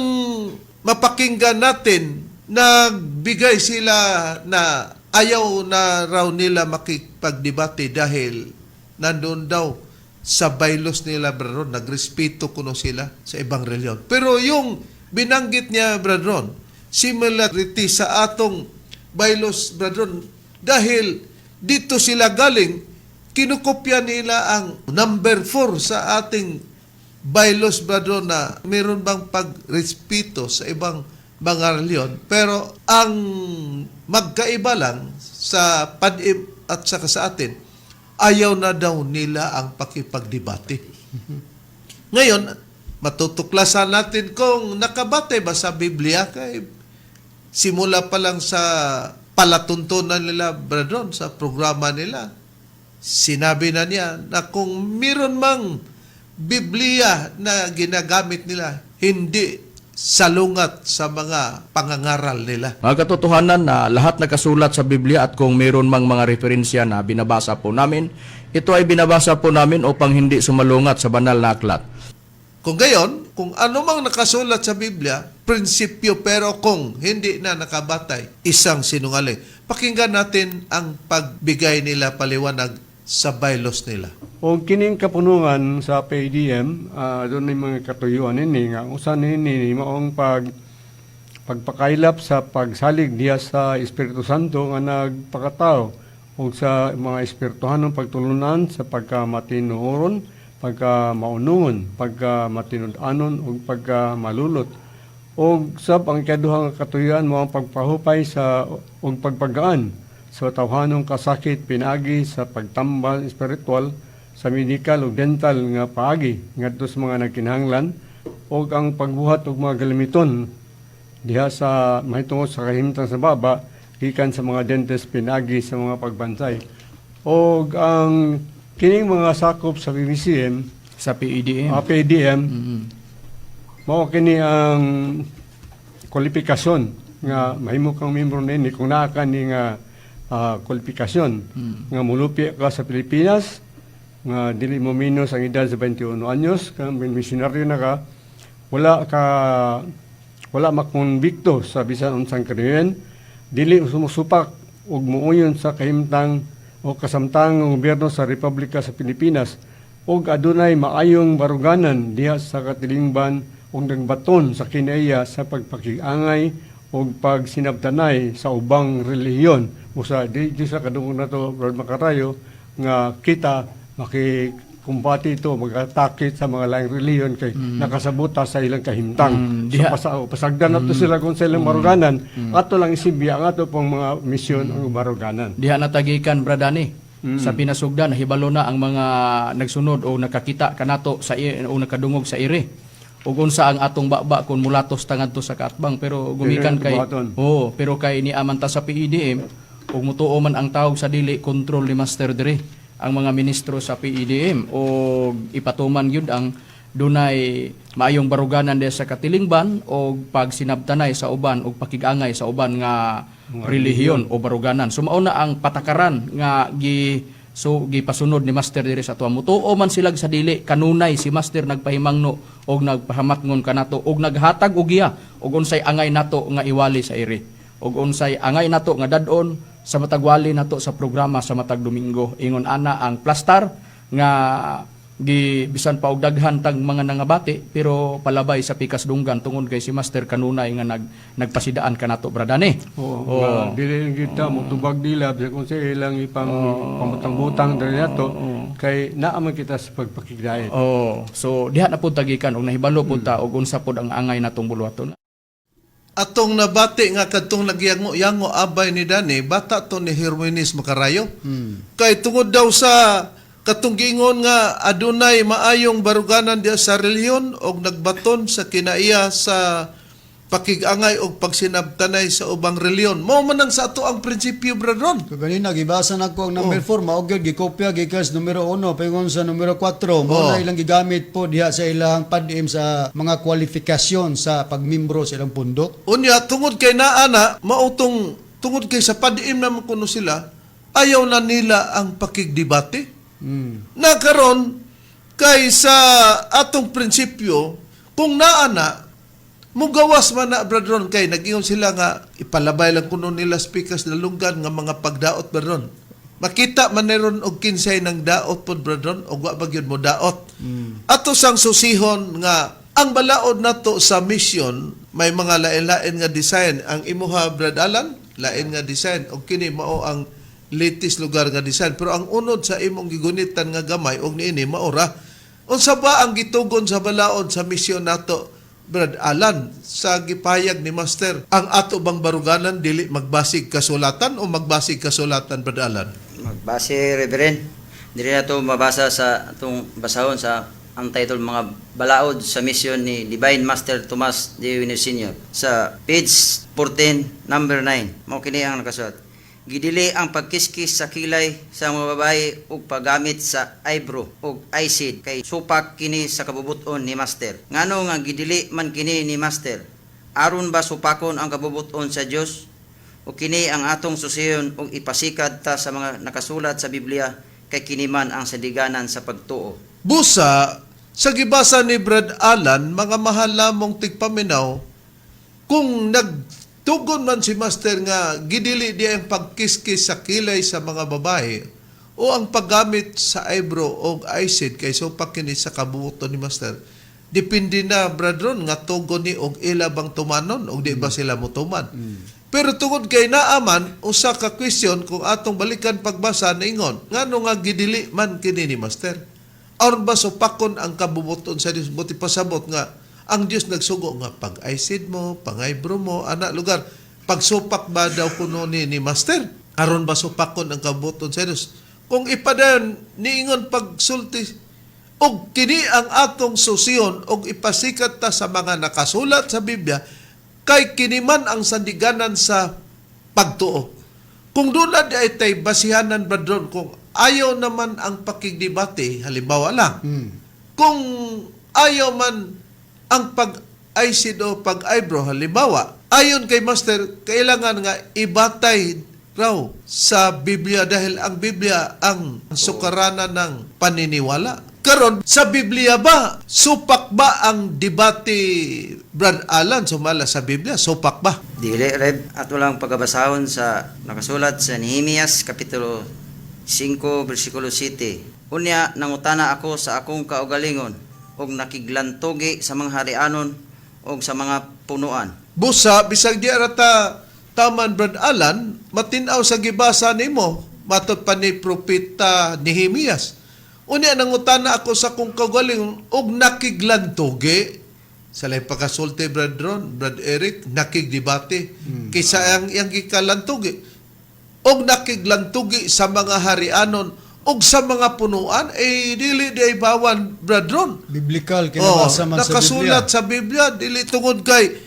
mapakinggan natin, nagbigay sila na ayaw na raw nila makipagdebate dahil nandun daw sa bylaws nila, Brad Ron, nagrespeto kuno sila sa ibang reliyon. Pero yung binanggit niya, Brad Ron, similarity sa atong bylaws, Brad Ron, dahil dito sila galing, kinukopya nila ang number 4 sa ating bylaws, Brad Ron, na meron bang pagrespeto sa ibang mga reliyon. Pero ang magkaiba lang sa PADIM at saka sa atin, ayaw na daw nila ang pakipagdebate. Ngayon, matutuklasan natin kung nakabate ba sa Biblia kay simula pa lang sa palatuntunan nila, Brad Ron, sa programa nila, sinabi na niya na kung meron mang Biblia na ginagamit nila, hindi salungat sa mga pangangaral nila. Mga katotohanan na lahat nakasulat sa Biblia at kung meron mang mga referensya na binabasa po namin, ito ay binabasa po namin upang hindi sumalungat sa banal na aklat. Kung gayon, kung ano mang nakasulat sa Biblia, prinsipyo, pero kung hindi na nakabatay, isang sinungaling. Pakinggan natin ang pagbigay nila paliwanag sa bylaws nila. O kining kapunungan sa PADM, doon may mga katuyuan ini nga usa nini maong pagpakaylap sa pagsalig diha sa Espiritu Santo nga nagpakatao ug sa mga espirituhanong pagtulunan sa pagkamatinuoron, pagkamaunungon, pagkamatinud-anon ug pagkamalulot. Ug sab ang ikaduha nga katuyuan mao ang pagpahupay sa ug pagpagaan sa tawhanong kasakit pinaagi sa pagtambal espiritual sa medical ug dental nga paagi ngadto sa mga nagkinahanglan ug ang pagbuhat og mga galamiton diha sa mahitungod sa kahimtang sa baba gikan sa mga dentist pinaagi sa mga pagbansay. Og ang kining mga sakop sa PBCM Sa PEDM. PDM, mao kini ang kwalifikasyon nga mahimo kang membro nini kung naa ka ni nga kwalifikasyon nga mulupi ka sa Pilipinas, nga dili mo minus ang edad sa 21 anyos, kang misyonaryo na ka, wala makonbikto sa bisan unsang krimen, dili sumusupak ug muuyon sa kahimtang o kasamtang ng gobyerno sa Republika sa Pilipinas ug adunay maayong baruganan diha sa katilingban ug nagbaton sa kinaiya sa pagpakiangay ug pagsinabtanay sa ubang relihiyon. Usa di di sa kadungog nato, Brad Makarayo, nga kita makikumbati ito, mag-atake sa mga laing relihiyon kay nakasabuta sa ilang kahimtang. So, pasagdan nato sila kung sa ilang baruganan, ato lang isibya ang ato pong mga misyon ang baruganan. Diha natagikan, Bradani. Sa pinasugdan, nahibalo na ang mga nagsunod o nakakita kanato sa o nakadungog sa ire. Ug unsa ang atong baba kung mulatos tangadto sa kaatbang, pero gumikan Pero kay buhaton. Oo, pero kay ni amanta sa PEDM ug mutuo man ang tawag sa dili kontrol ni Master diri ang mga ministro sa PEDM o ipatuman gyud ang dunay maayong baruganan diha sa katilingban o pagsinabtanay sa uban og pakigangay sa uban nga relihiyon o baruganan. So mao na ang patakaran nga gi so gipasunod ni Master diri sa tuwa. Mutuo man sila sa dili, kanunay si Master nagpahimangno og nagpahamatngon kanato og naghatag og giya og unsay angay nato nga iwali sa iri og unsay angay nato nga dad-on sa matag wali nato sa programa sa matag Domingo. Ingon ana ang plastar nga gi bisan pa og daghan tag mga nangabati, pero palabay sa pikas dunggan tungod kay si Master kanunay nga nagpasidaan kanato, Bradane. Oo, nga dili lang kita motubag nila bisan kung sa ilang ipang pamutang-butang diri nato kay naa man kita sa pagpakigdait. Oh, so diha na pud tagikan og nahibalo pud ta og unsa pud ang angay natong buluhaton. Atong nabati nga kadtong nagyango-yango abay ni Dani, bata to ni Herminis Makarayo. Kay tungod daw sa katong giingon nga adunay maayong baruganan diha sa relihiyon og nagbaton sa kinaiya sa pakigangay og pagsinabtanay sa ubang relihiyon. Mao man ang sa ato ang prinsipyo, Bradron. So ganina gibasa nako ang number 4, mao gyud gikopya gikas numero 1 paingon sa numero 4. Mao na ilang gigamit po diha sa ilang padim sa mga kwalifikasyon sa pagmimbro sa ilang pundok. Unya tungod kay naa na mautong tungod kay sa padiim naman kuno sila, ayaw na nila ang pakigdebate. Na karon kay sa atong prinsipyo, kung naa na mugawas man na, Bradron, kay nag-ingon sila nga ipalabay lang kuno nila speakers nalunggan nga mga pagdaot, Bradron. Makita man neron og kinsay ng daot pod, Bradron, og wa ba gyud mo daot. Ato sang susihon nga ang balaod nato sa mission may mga lain-lain nga design. Ang imuha, Brad Alan, lain nga design, og kini mao ang latest lugar nga design, pero ang unod sa imong gigunitan nga gamay og niini maora. Unsa ba ang gitugon sa balaod sa misyon nato, Brad Alan, sa gipayag ni Master? Ang ato bang baruganan dili magbasig kasulatan o magbasig kasulatan, Brad Alan? Magbase, Reverend. Diri na to mabasa sa atong basahon sa ang title mga balaod sa misyon ni Divine Master Tomas de Aquino Sr. sa page 14 number 9. Mao kini ang nakasulat. Gidili ang pagkiskis sa kilay sa mga babae ug paggamit sa eyebrow ug eyeshade kay supak kini sa kabubuton ni Master. Ngano nga gidili man kini ni Master? Aron ba supakon ang kabubuton sa Dios? O kini ang atong susiyon ug ipasikad ta sa mga nakasulat sa Biblia kay kini man ang sandiganan sa pagtuo. Busa, sa gibasa ni Brad Alan, mga mahal lamong tigpaminaw, kung nagtugon man si Master nga gidili di ang pagkiskis sa kilay sa mga babae o ang paggamit sa eyebrow o eyeshade kay supak kini sa kabubuton ni Master, depende na, Brad Ron, nga tugon ni og ila bang tumanon og di ba sila motuman. Pero tungod kay naaman usa ka question kung atong balikan pagbasa niingon, ngano nga gidili man kini ni Master? Aron ba supakon ang kabubuton sa Dios? Buti pasabot nga ang Dios nagsugo nga pag-eyeshade mo, pang-eyebrow mo, ana lugar, pagsupak ba daw kuno ni Master? Aron ba supakon ang kabubuton sa Dios? Kung ipadayon niingon pagsulti og kini ang atong susiyon og ipasikat ta sa mga nakasulat sa Biblia kay kini man ang sandiganan sa pagtuo. Kung doon na di ay tay basihanan ba doon kung ayaw naman ang pakigdebate, halimbawa lang, kung ayaw man ang pag-eyeshade o pag-eyebrow, halimbawa, ayon kay Master, kailangan nga ibatay raw sa Biblia dahil ang Biblia ang sukaranan ng paniniwala. Karon sa Biblia ba, supak ba ang debate, Brad Alan, sumala sa Biblia? Supak ba? Dili, Reb, ato lang pagabasahon sa nakasulat sa Nehemias kapitulo 5 bersikulo 7. Unya nangutana ako sa akong kaugalingon og nakiglantugi sa mga harianon og sa mga punuan. Busa, bisag di arata taman, Brad Alan, matinaw sa gibasa nimo, matod pa ni Propeta Nehemias. Unya nangutana ako sa kong kagaling og nakiglantugi sa laing pagkasulti, Brad Ron, Brad Eric, nakigdebate kaysa ang iyang gikalantugi og nakiglantugi sa mga harianon og sa mga punuan, eh dili di ay bawan, Brad Ron. Biblical kinabasa Oo, man sa Biblia. nakasulat sa Biblia, dili tungod kay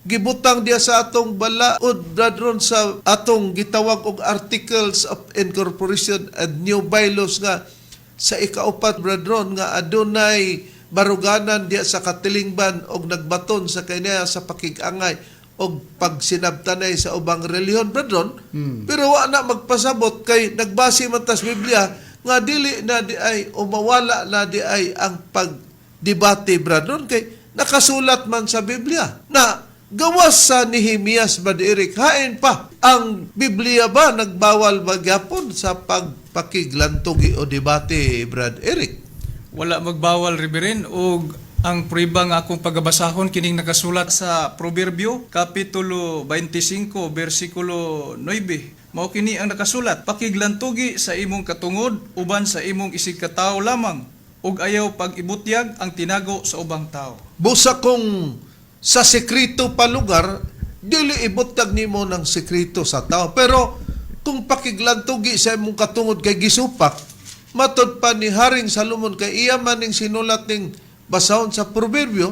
gibutang diya sa atong balaod, Brad Ron, sa atong gitawag og Articles of Incorporation and New Bylaws nga sa ikaupat, Brad Ron, nga adunay baruganan diya sa katilingban og nagbaton sa kanya sa pakigangay og pagsinabtanay sa ubang relihiyon, Brad Ron. Pero wa na magpasabot kay nagbase man tas Biblia nga dili na di ay o mawala na di ay ang pagdebate, Brad Ron, kay nakasulat man sa Biblia na gawas sa Nehemias, Brad Eric, hain pa ang Biblia ba nagbawal magyapon sa pagpakiglantugi o debate, Brad Eric? Wala magbawal, Reverend, og ang prueba nga akong pagabasahon kining nakasulat sa Proverbio kapitulo 25 bersikulo 9. Mao kini ang nakasulat: "Pakiglantugi sa imong katungod uban sa imong isig katawo lamang ug ayaw pag-ibutyag ang tinago sa ubang tao." Busa kung sa sekreto pa lugar, dili ibutag nimo ng sekreto sa tao. Pero kung pakiglantugi sa imong katungod kay gisupak, matod pa ni Haring Salomon kay iya man ning sinulat ning basahon sa Proverbio,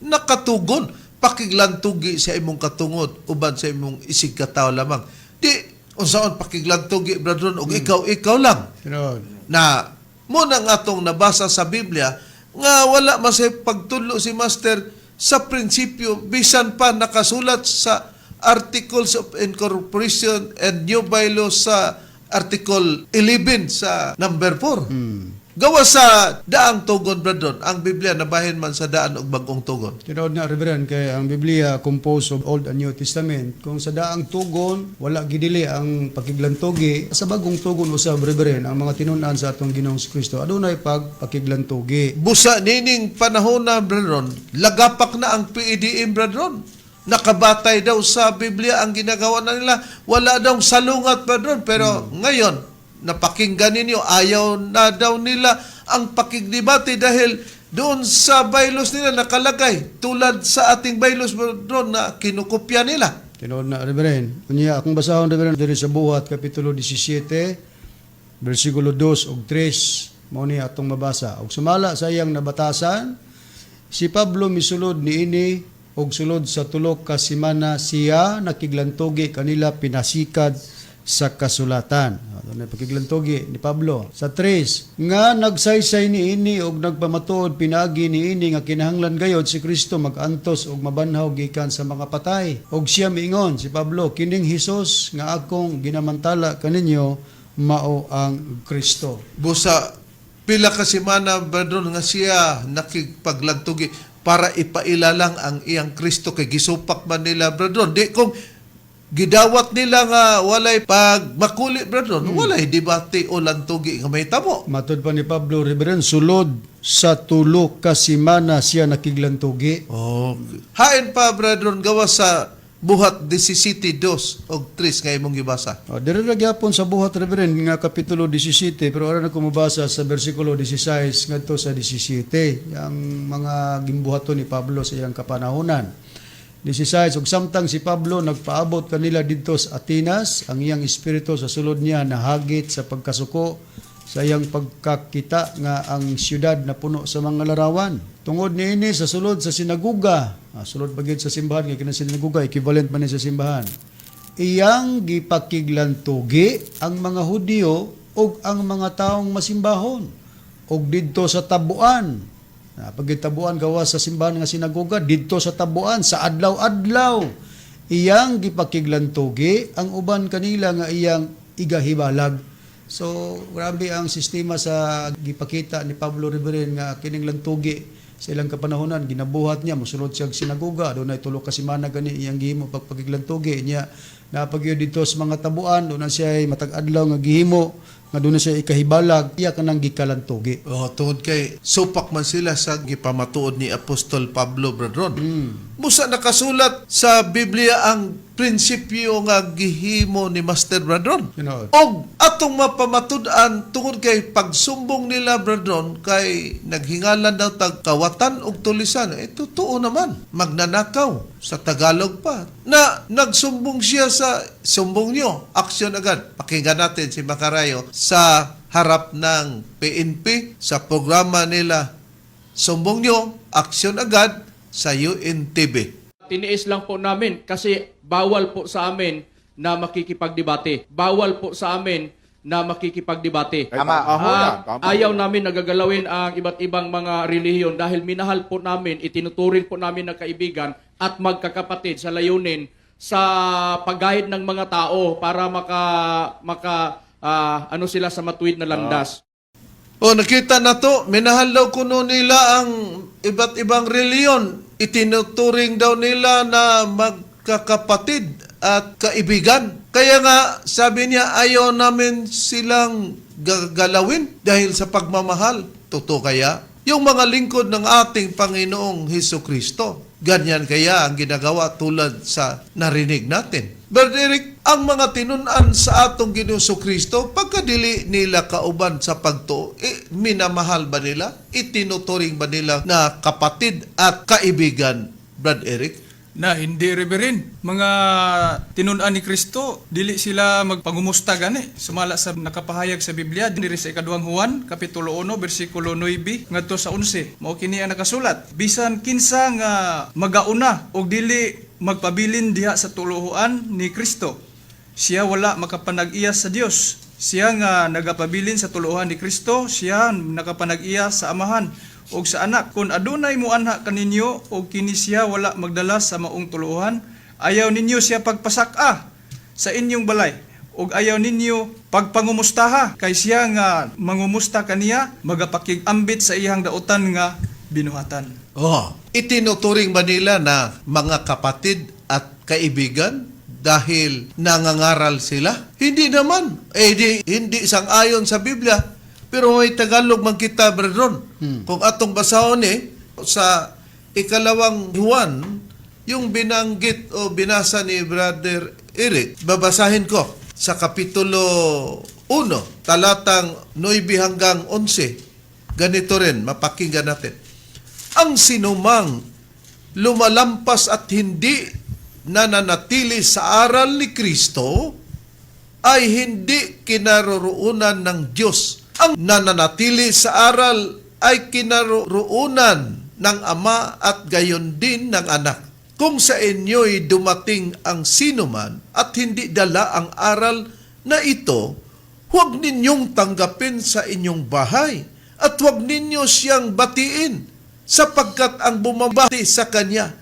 nakatugon pakiglantugi sa imong katungod uban sa imong isig katao lamang. Di unsaon pakiglantugi, Brad Ron, og ikaw ikaw lang Tinuod. Na mo nang atong nabasa sa Biblia nga wala masay pagtudlo si Master sa prinsipyo bisan pa nakasulat sa Articles of Incorporation and New Bylaws sa Article 11 sa number 4. Gawa sa daang tugon, Brad Ron, ang Biblia nabahin man sa daan og bag-ong tugon. Tinuod na, Reverend, kay ang Biblia composed of Old and New Testament. Kung sa daang tugon, wala gidili ang pakiglantugi. Sa bagong tugon usab, Reverend, ang mga tinun-an sa atong Ginoong Kristo, adunay pagpakiglantugi. Busa nining panahon na, Brad Ron, lagapak na ang PEDM, Brad Ron. Nakabatay daw sa Biblia ang ginagawa na nila. Wala daw salungat, Brad Ron. Pero ngayon, napakinggan ninyo, ayaw na daw nila ang pakigdebate dahil doon sa bylaws nila nakalagay, tulad sa ating bylaws, Brad Ron, na kinukopya nila. Tinuod na, Reverend. Unya, akong basahon, Reverend, diri sa Buhat, Kapitulo 17, versikulo 2 ug 3, mao ni atong mabasa. Ug sumala sa iyang nabatasan, si Pablo misulod niini og sulod sa 3 ka semana siya nakiglantugi kanila pinasikad sa kasulatan. Doon pakiglantugi ni Pablo. Sa 3, nga nagsaysay niini og nagpamatuod pinaagi niini nga kinahanglan gayod si Kristo magantos og mabanhaw gikan sa mga patay. Og siya miingon si Pablo, kining Hesus nga akong ginamantala kaninyo mao ang Kristo. Busa pila ka semana, brethren, nga siya nakigpaglagtugi para ipailalang ang iyang Kristo kay gisupak man nila, brethren. Di kung gidawat nila nga walay pagmakuli, brethren, walay debate o lantugi nga may tamo. Matod pa ni Pablo, Reverend, sulod sa 3 ka semana siya nakiglantugi. Oh. Hain pa, brethren, gawa sa Buhat 17:2 og 3 nga imong gibasa. O, dire ra gyapon sa Buhat, Reverend, nga kapitulo 17, pero aron ako mobasa sa bersikulo 16 ngadto sa 17, ang mga gimbuhaton ni Pablo sa iyang kapanahonan. 16, ug samtang si Pablo nagpaabot kanila didto sa Atenas, ang iyang espiritu sa sulod niya nahagit sa pagkasuko sa iyang pagkakita nga ang siyudad na puno sa mga larawan. Tungod niini, sa sulod sa sinaguga, sulod pa gyud sa simbahan kay kanang sinaguga equivalent man ni sa simbahan, iyang gipakiglantugi ang mga Hudyo ug ang mga taong masimbahon ug didto sa tabuan. Na pagitabuan gawa sa simbahan nga sinagoga, didto sa tabuan sa adlaw-adlaw iyang gipakiglantugi ang uban kanila nga iyang igahibalag. So grabe ang sistema sa gipakita ni Pablo, Reverend, nga kining lantugi sa ilang kapanahonan ginabuhat niya. Mosulod siya og sinagoga, dunay 3 ka semana gani iyang gihimo pagpakiglantugi niya. Napagyud dito sa mga tabuan, doon na siya ay matag adlaw nga gihimo nga doon na siya ikahibalag, iya kanang gikalantugi. Oh, tungod kay supak man sila sa gipamatuod ni Apostol Pablo, brethren. Busa nakasulat sa Biblia ang prinsipyo nga gihimo ni Master, brethren. Og atong mapamatud-an tungod kay pagsumbong nila, brethren, kay naghingalan daw tag kawatan og tulisan. Eh totoo naman, magnanakaw sa Tagalog pa. Na nagsumbong siya sa "Sumbong nyo, aksyon agad." Pakinggan natin si Makarayo sa harap ng PNP sa programa nila "Sumbong Nyo, Aksyon Agad" sa UNTV. Tiniis lang po namin kasi bawal po sa amin na makikipagdebate. Bawal po sa amin na makikipagdebate. Tama. Ah, ayaw namin nagagalawin ang iba't ibang mga relihiyon dahil minahal po namin, itinuturing po namin na kaibigan at magkakapatid sa layunin sa pag-guide ng mga tao para maka maka ano sila sa matuwid na landas. O nakita na to, minahal daw kuno nila ang iba't ibang reliyon. Itinuturing daw nila na magkakapatid at kaibigan. Kaya nga, sabi niya, ayaw namin silang gagalawin dahil sa pagmamahal. Totoo kaya? Yung mga lingkod ng ating Panginoong Heso Kristo, ganyan kaya ang ginagawa tulad sa narinig natin? Brother Eric, ang mga tinunan sa atong Ginoong Kristo, pagkadili nila kauban sa pagtuo, eh, minamahal ba nila? Itinuturing ba nila na kapatid at kaibigan, Brad Eric? Na hindi, Reverend. Mga tinun-an ni Kristo, dili sila magpangumusta gani. Sumala sa nakapahayag sa Biblia diri sa Ikaduhang Juan, kapitulo 1, bersikulo 9 ngadto sa 11. Mao kini ang nakasulat: "Bisan kinsa nga magauna og dili magpabilin diha sa tuluohan ni Kristo, siya wala makapanag-iya sa Dios. Siya nga nagapabilin sa tuluohan ni Kristo, siya nakapanag-iya sa Amahan ug sa Anak. Kung adunay muanha kaninyo og kini siya wala magdala sa maong tuluohan, ayaw ninyo siya pagpasak-a sa inyong balay ug ayaw ninyo pagpangumustaha, kay siya nga mangumusta kaniya magapakig-ambit sa iyang dautan nga binuhatan." Oh, itinuturing ba nila na mga kapatid at kaibigan dahil nangangaral sila? Hindi naman. Eh di, hindi sang-ayon sa Biblia. Pero may Tagalog man kita, brethren. Kung atong basahon eh, sa Ikalawang Juan, yung binanggit o binasa ni Brother Eric, babasahin ko sa Kapitulo 1, talatang 9 hanggang 11. Ganito rin, mapakinggan natin. "Ang sinumang lumalampas at hindi nananatili sa aral ni Kristo ay hindi kinaroroonan ng Diyos. Ang nananatili sa aral ay kinaroroonan ng Ama at gayon din ng Anak. Kung sa inyo'y dumating ang sinuman at hindi dala ang aral na ito, huwag ninyong tanggapin sa inyong bahay at huwag ninyo siyang batiin sapagkat ang bumabati sa kanya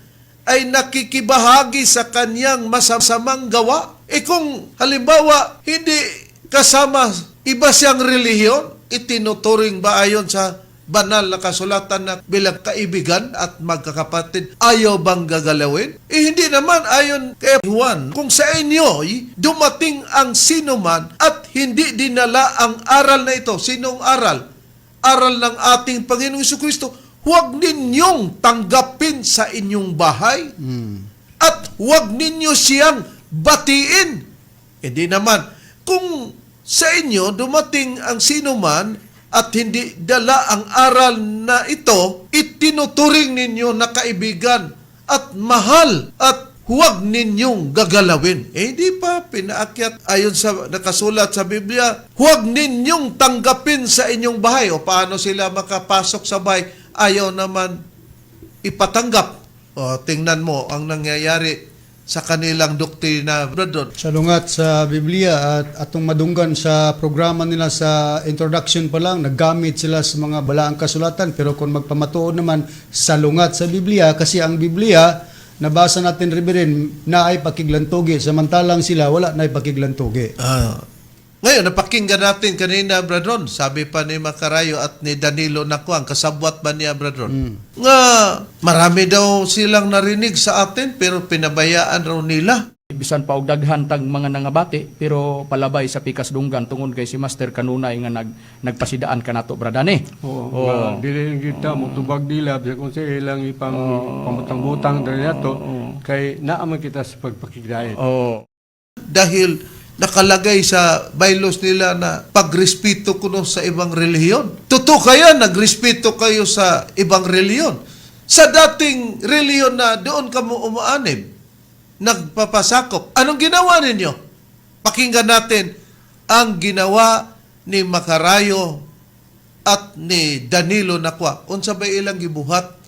ay nakikibahagi sa kanyang masasamang gawa. E kung halimbawa hindi kasama iba siyang relihiyon, itinuturing ba ayon sa banal na kasulatan na bilang kaibigan at magkakapatid, ayaw bang gagalawin? Eh hindi naman ayon kay Juan. Kung sa inyo dumating ang sinuman at hindi dinala ang aral na ito, sinong aral? Aral ng ating Panginoong Kristo, huwag ninyong tanggapin sa inyong bahay at huwag ninyo siyang batiin. Hindi naman. Kung sa inyo dumating ang sinuman at hindi dala ang aral na ito, itinuturing ninyo na kaibigan at mahal at huwag ninyong gagalawin. Eh, hindi pa pinaakyat ayon sa nakasulat sa Biblia, huwag ninyong tanggapin sa inyong bahay. O paano sila makapasok sa bahay? Ayaw naman ipatanggap. O, tingnan mo ang nangyayari sa kanilang doktrina, brother. Sa lungat sa Biblia at atong madunggan sa programa nila sa introduction pa lang, naggamit sila sa mga balaang kasulatan, pero kung magpamatuod naman sa lungat sa Biblia, kasi ang Biblia nabasa natin, Reverend, na ay pakiglantugi, samantalang sila wala na ay pakiglantugi. Ngayon, napakinggan natin kanina, Bradron, sabi pa ni Makarayo at ni Danilo Nakuang, kasabwat ba niya, Bradron? Nga, marami daw silang narinig sa atin, pero pinabayaan raw nila. Bisan pa og daghan tag mga nangabati pero palabay sa pikas dunggan tungod kay si Master kanunay nga nagpasidaan kanato, Bradane. Oo, nga, dili kita motubag nila bisan kung sa ilang ipang pamutang-butang diri nato kay naa man kita sa pagpakigdait. Oo. Dahil nakalagay sa bylaws nila na pagrespeto kuno sa ibang relihiyon. Totoo kaya nagrespeto kayo sa ibang relihiyon? Sa dating relihiyon na doon ka mo umaanib, nagpapasakop. Anong ginawa ninyo? Pakinggan natin ang ginawa ni Makarayo at ni Danilo Nakwa. Unsa ba ilang gibuhat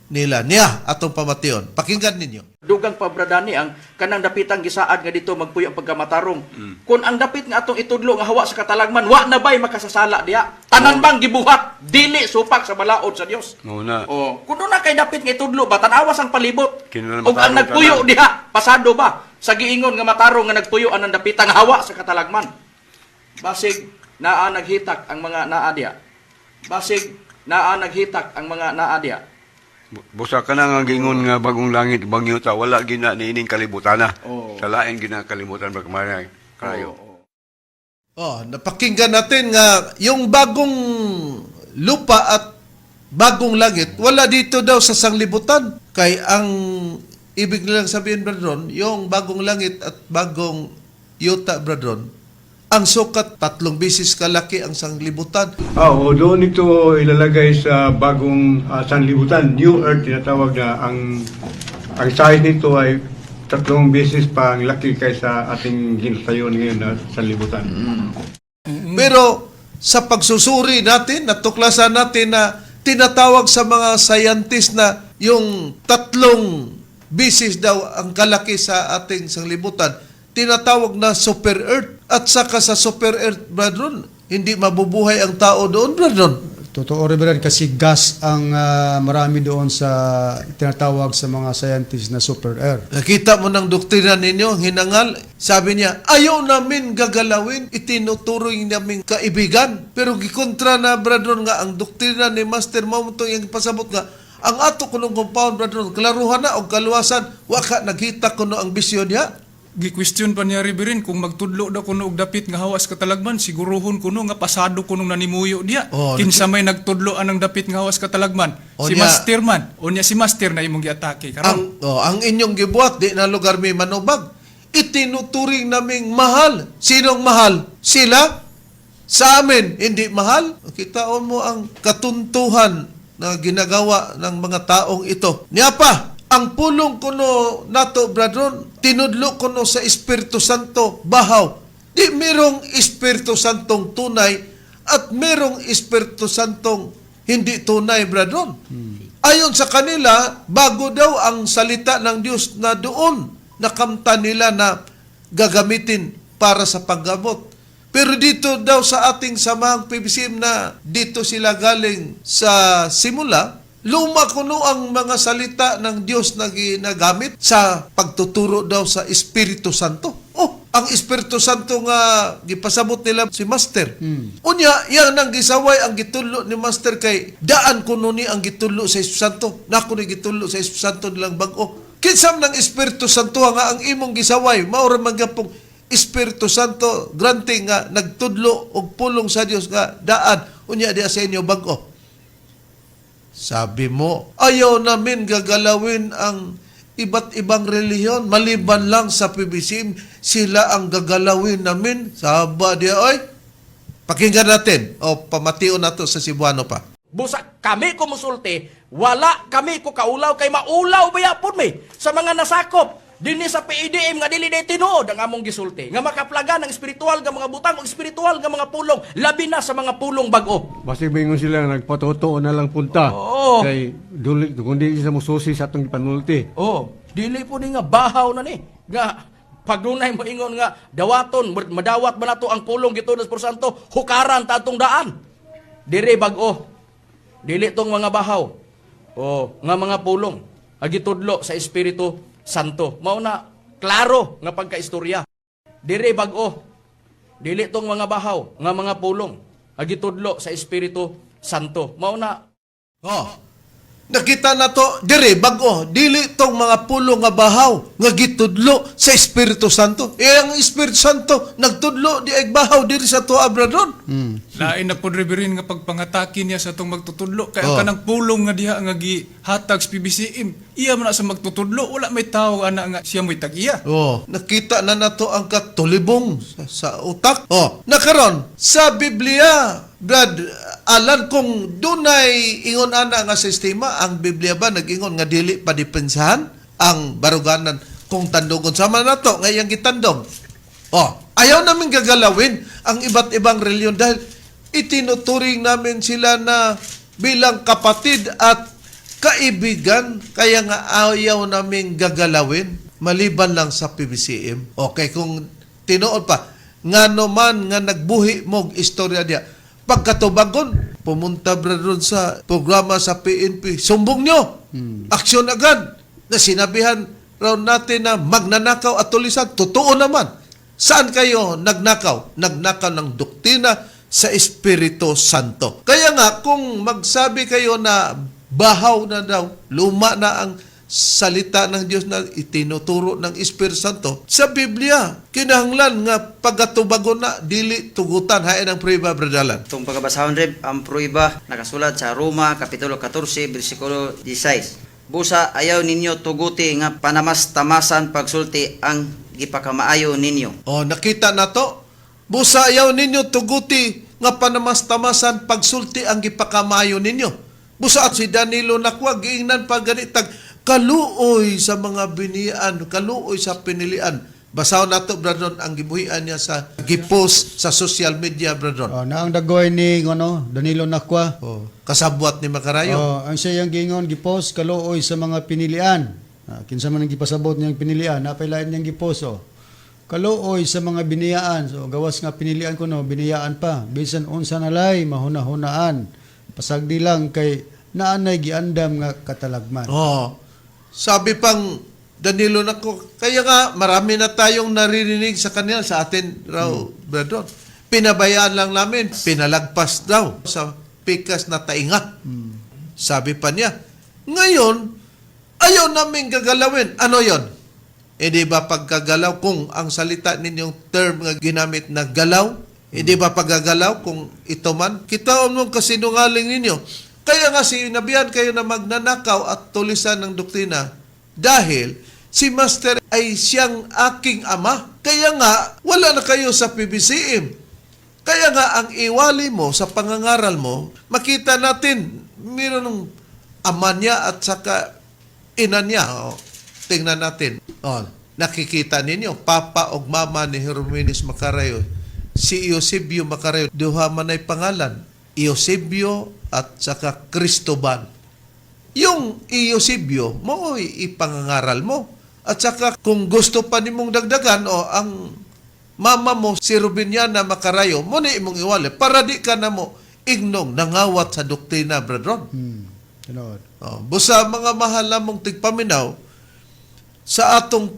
nila niya atong pamation? Pakinggan ninyo. Dugang pa, Bradani, ang kanang dapitang gisaad nga dito magpuyo ang pagkamatarong. Kung ang dapit nga atong itudlo nga hawa sa katalagman, wa na bay makasasala diha? Tanan bang gibuhat dili supak sa balaod sa Dios? Mao na. Oh, kun na kay dapit nga itudlo ba, tan-awas ang palibot. Kinahanglan Ug ang matarong nagpuyo tanan. diha, pasado ba sa giingon nga matarong nga nagpuyo anang dapitang hawa sa katalagman? Basig naa naghitak ang mga naa diha. Basig naa naghitak ang mga naa diha. Busa ka na nga giingon nga bagong langit, bagong yuta, wala gina niining kalibutan na. Oo. Sa lain gina kalibutan ba kayo. Oh, napakinggan natin nga yung bagong lupa at bagong langit, wala dito daw sa sanglibutan. Kay ang ibig nilang sabihin, Bradron, yung bagong langit at bagong yuta, Bradron, ang sukat 3 beses kalaki ang sanglibutan. Oo, doon ito ilalagay sa bagong sanlibutan, New Earth tinatawag na ang size nito ay 3 beses pa ang laki kaysa ating ginatayon ngayon na sanlibutan. Pero sa pagsusuri natin, natuklasan natin na tinatawag sa mga scientist na yung 3 bisis daw ang kalaki sa ating sanglibutan, tinatawag na super earth. At saka sa super earth, brethren, hindi mabubuhay ang tao doon, brethren. Totoo, Reverend, kasi gas ang marami doon sa tinatawag sa mga scientists na super air. Nakita mo ng doktrina ninyo, ang hinangal. Sabi niya, ayaw namin gagalawin, itinuturing namin kaibigan. Pero gikontra na, brethren, nga ang doktrina ni Master Mamunto yung pasabot nga, ang ato kunong compound, brethren, klaruhan na og kaluwasan, waka naghita kuno ang bisyon niya. Gi-question pa niya, Reverend, kung magtudlo daw kuno og dapit nga hawas katalagman, siguruhon kuno nga pasado kuno nanimuyo diya. Oh, Kinsa may nagtudlo anang dapit nga hawas katalagman? Oh, Si niya. Master man. Unya si Master na imong giatake karon. Ang inyong gibuhat, di na lugar may manubag. Itinuturing naming mahal. Sinong mahal? Sila? Sa amin, hindi mahal? Kitaon mo ang katuntuhan na ginagawa ng mga taong ito. Niya pa, ang pulong kuno nato, brethren, tinudlo kuno sa Espiritu Santo, bahaw. Di merong Espiritu Santong tunay at merong Espiritu Santong hindi tunay, brethren. Ayon sa kanila, bago daw ang salita ng Diyos na doon nakamta nila na gagamitin. para sa paggamot. Pero dito daw sa ating samahang PBCM na dito sila galing sa simula, luma kuno ang mga salita ng Diyos na ginagamit sa pagtuturo daw sa Espiritu Santo. Oh, ang Espiritu Santo nga gipasabot nila si Master. Unya, yang nang gisaway ang gitulo ni Master kay daan kuno ni ang gitulo sa Espiritu Santo. Nako ni gitulo sa Espiritu Santo nilang bag-o. Kinsam ng Espiritu Santo nga ang imong gisaway, mao ra man gyapong Espiritu Santo granting nga nagtudlo og pulong sa Dios nga daan unya diha sa inyo bag-o. Sabi mo, ayaw namin gagalawin ang iba't ibang relihiyon maliban lang sa PBCM, sila ang gagalawin namin. Saba diya, oy. Pakinggan natin o pamation nato sa Cebuano pa. Busa kami kumusulti, wala kami ko kaulaw kay maulaw ba yapon mi sa mga nasakop dinhi sa PEDM nga dili day tinuod ang among gisulti nga makaplagan ang espiritual nga mga butang ug espiritual nga mga pulong, labi na sa mga pulong bag-o. Basig maingon sila nagpatotoo na lang punta. Oo. Kay duli kundi sa mususi sa atong gipanulti. Oh, dili po ni nga bahaw na ni nga pagdunay moingon nga dawaton madawat ba nato ang pulong gitud sa Santo, hukaran ta atong daan. Dire bag-o. Dili tong mga bahaw. Oh, nga mga pulong ang gitudlo sa Espiritu Santo. Mao na klaro nga pagkaistorya. Dire bag-o. Dili tong mga bahaw nga mga pulong ang gitudlo sa Espiritu Santo. Mao na. Oh. Nakita na to, dire, bag-o, dili tong mga pulo nga bahaw, nga gitudlo sa Espiritu Santo. Eh, ang Espiritu Santo, nagtudlo, di ay bahaw diri sa tuwa, brethren. Lain na po Reverend nga pagpangatake niya sa atong magtutudlo kay ang Oh. kanang pulong nga diha nga gihatag sa PBCM iya man na sa magtutudlo, wala may tawo ana nga siya mo'y tag-iya. Oh, nakita na nato ang katulibong sa utak. Oh, nakaron sa Biblia, Brad Alan, kung dunay ingon ana nga sistema, ang Biblia ba nag-ingon nga dili pa dipensahan ang baruganan kung tandugon sama nato ngayang gitandog. Oh, ayaw namin gagalawin ang iba't ibang reliyon dahil itinuturing namin sila na bilang kapatid at kaibigan, kaya nga ayaw naming gagalawin maliban lang sa PBCM. Okay, kung tinuod pa, nga man nga nagbuhi mog istorya diya. Pagkatubagon, pumunta bro doon sa programa sa PNP, sumbong nyo, aksyon agad, na sinabihan raw natin na magnanakaw at tulisan. Totoo naman. Saan kayo nagnakaw? Nagnakaw ng doktrina sa Espiritu Santo. Kaya nga, kung magsabi kayo na bahaw na daw, luma na ang salita ng Diyos na itinuturo ng Espiritu Santo, sa Biblia, kinahanglan nga pagkatubago na, dili tugutan. Hain ang prueba, bradalan. Itong pagkabasahon, Reb, ang pruiba nakasulat sa Roma, Kapitulo 14, versikulo 16. Busa ayaw ninyo tuguti nga panamas-tamasan pagsulti ang gipakamaayo ninyo. O, nakita na to. Busa ayaw ninyo tuguti nga panamas-tamasan pagsulti ang gipakamayo ninyo. Busa at si Danilo Nakwa, giingnan pa ganitag kaluoy sa mga binian, kaluoy sa pinilian. Basahon nato, Brandon, ang gibuhian niya sa gipost sa social media, Brandon. Oh, naang dagoy ni ngono Danilo Nakwa. Oh, kasabwat ni Makarayo. Oh, ang siyang giingon gipost kaluoy sa mga pinilian. Ah, kinsa man ang gipasabot niyang pinilian, napay lain niyang gipost oh. Kaluoy sa mga biniyaan. So gawas nga pinilian ko no, biniyaan pa. Bisan unsa nalay mahuna-hunaan. Pasagdi lang kay naanay giandam nga katalagman. Oh. Sabi pang Danilo nako, kaya nga marami na tayong naririnig sa kanila sa atin raw, Brandon. Pinabayaan lang namin, pinalagpas daw sa pikas na tainga. Sabi pa niya, ngayon, ayaw namin gagalawin. Ano yon? E di ba pagkagalaw kung ang salita ninyong term nga ginamit na galaw, e di ba paggagalaw kung ito man, kita mong kasinungaling ninyo. Kaya nga sinabihan kayo na magnanakaw at tulisan ng doktrina dahil si Master ay siyang aking ama. Kaya nga, wala na kayo sa PBCM. Kaya nga ang iwali mo sa pangangaral mo, makita natin, meron ng ama niya at saka ina niya. O, tingnan natin. O, nakikita ninyo, papa o mama ni Herminis Macarayo, si Eusebio Macarayo, duha man ay pangalan, Eusebio at saka Cristobal. Yung Eusebio, mo ipangangaral mo. At saka kung gusto pa nimong dagdagan, o ang Mama mo si Rubiniana Makarayo mo ni imong iwali para di ka na mo ignong nangawat sa doktrina, Brad Ron. Tinuod. Oh, busa mga mahal namong tigpaminaw sa atong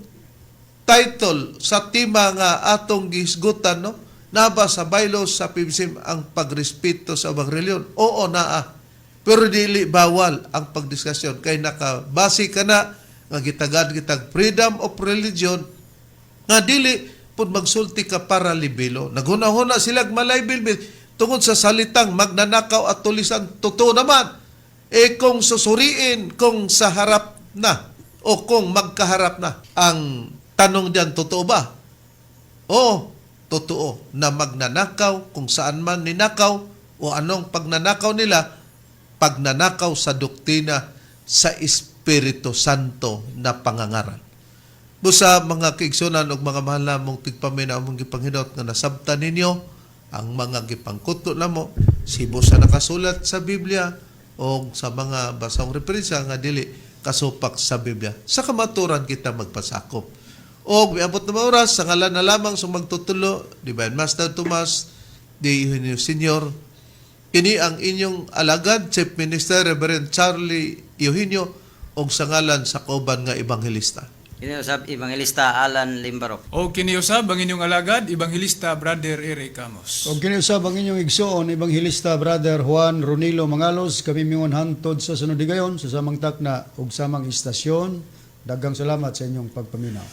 title sa tema nga atong gihisgutan, no, naba sa bylaws sa PBCM ang pagrespeto sa ubang reliyon? Oo, naa, pero dili bawal ang pagdiskusyon kay nakabase ka na nga gitagad kitag freedom of religion nga dili pud magsulti ka para libelo. Naghuna-huna sila malaybel tungod sa salitang magnanakaw at tulisan. Totoo naman eh kung susuriin, kung sa harap na o kung magkaharap na ang tanong diyan, totoo ba? Oo, totoo na magnanakaw kung saan man ninakaw o anong pagnanakaw nila, pagnanakaw sa doktrina sa Espiritu Santo na pangangaral. Busa mga kaigsunan ug mga mahal namong tigpaminaw, among gipanghinot nga nasabtan ninyo ang mga gipangkuto namo sibo sa nakasulat sa Biblia o sa mga basong referensya nga dili kasupak sa Biblia. Sa kamaturan kita magpasakop. O miabot na mga oras, sa ngalan na lamang sa magtutulo, Divine Master Tomas, di Eugenio Senior, kini ang inyong alagad, Chief Minister Reverend Charlie Eugenio, og sa ngalan sa kauban nga ebanghelista. Kini usab Evangelista Alan Limbarok. O kini usab ang inyong alagad, Evangelista Brother Eric Amos. Og kini usab ang inyong igsoon, Ebanghelista Brother Juan Ronilo Mangalos, kami mingon hantod sa sunod higayon sa samang takna ug samang istasyon. Daghang salamat sa inyong pagpaminaw.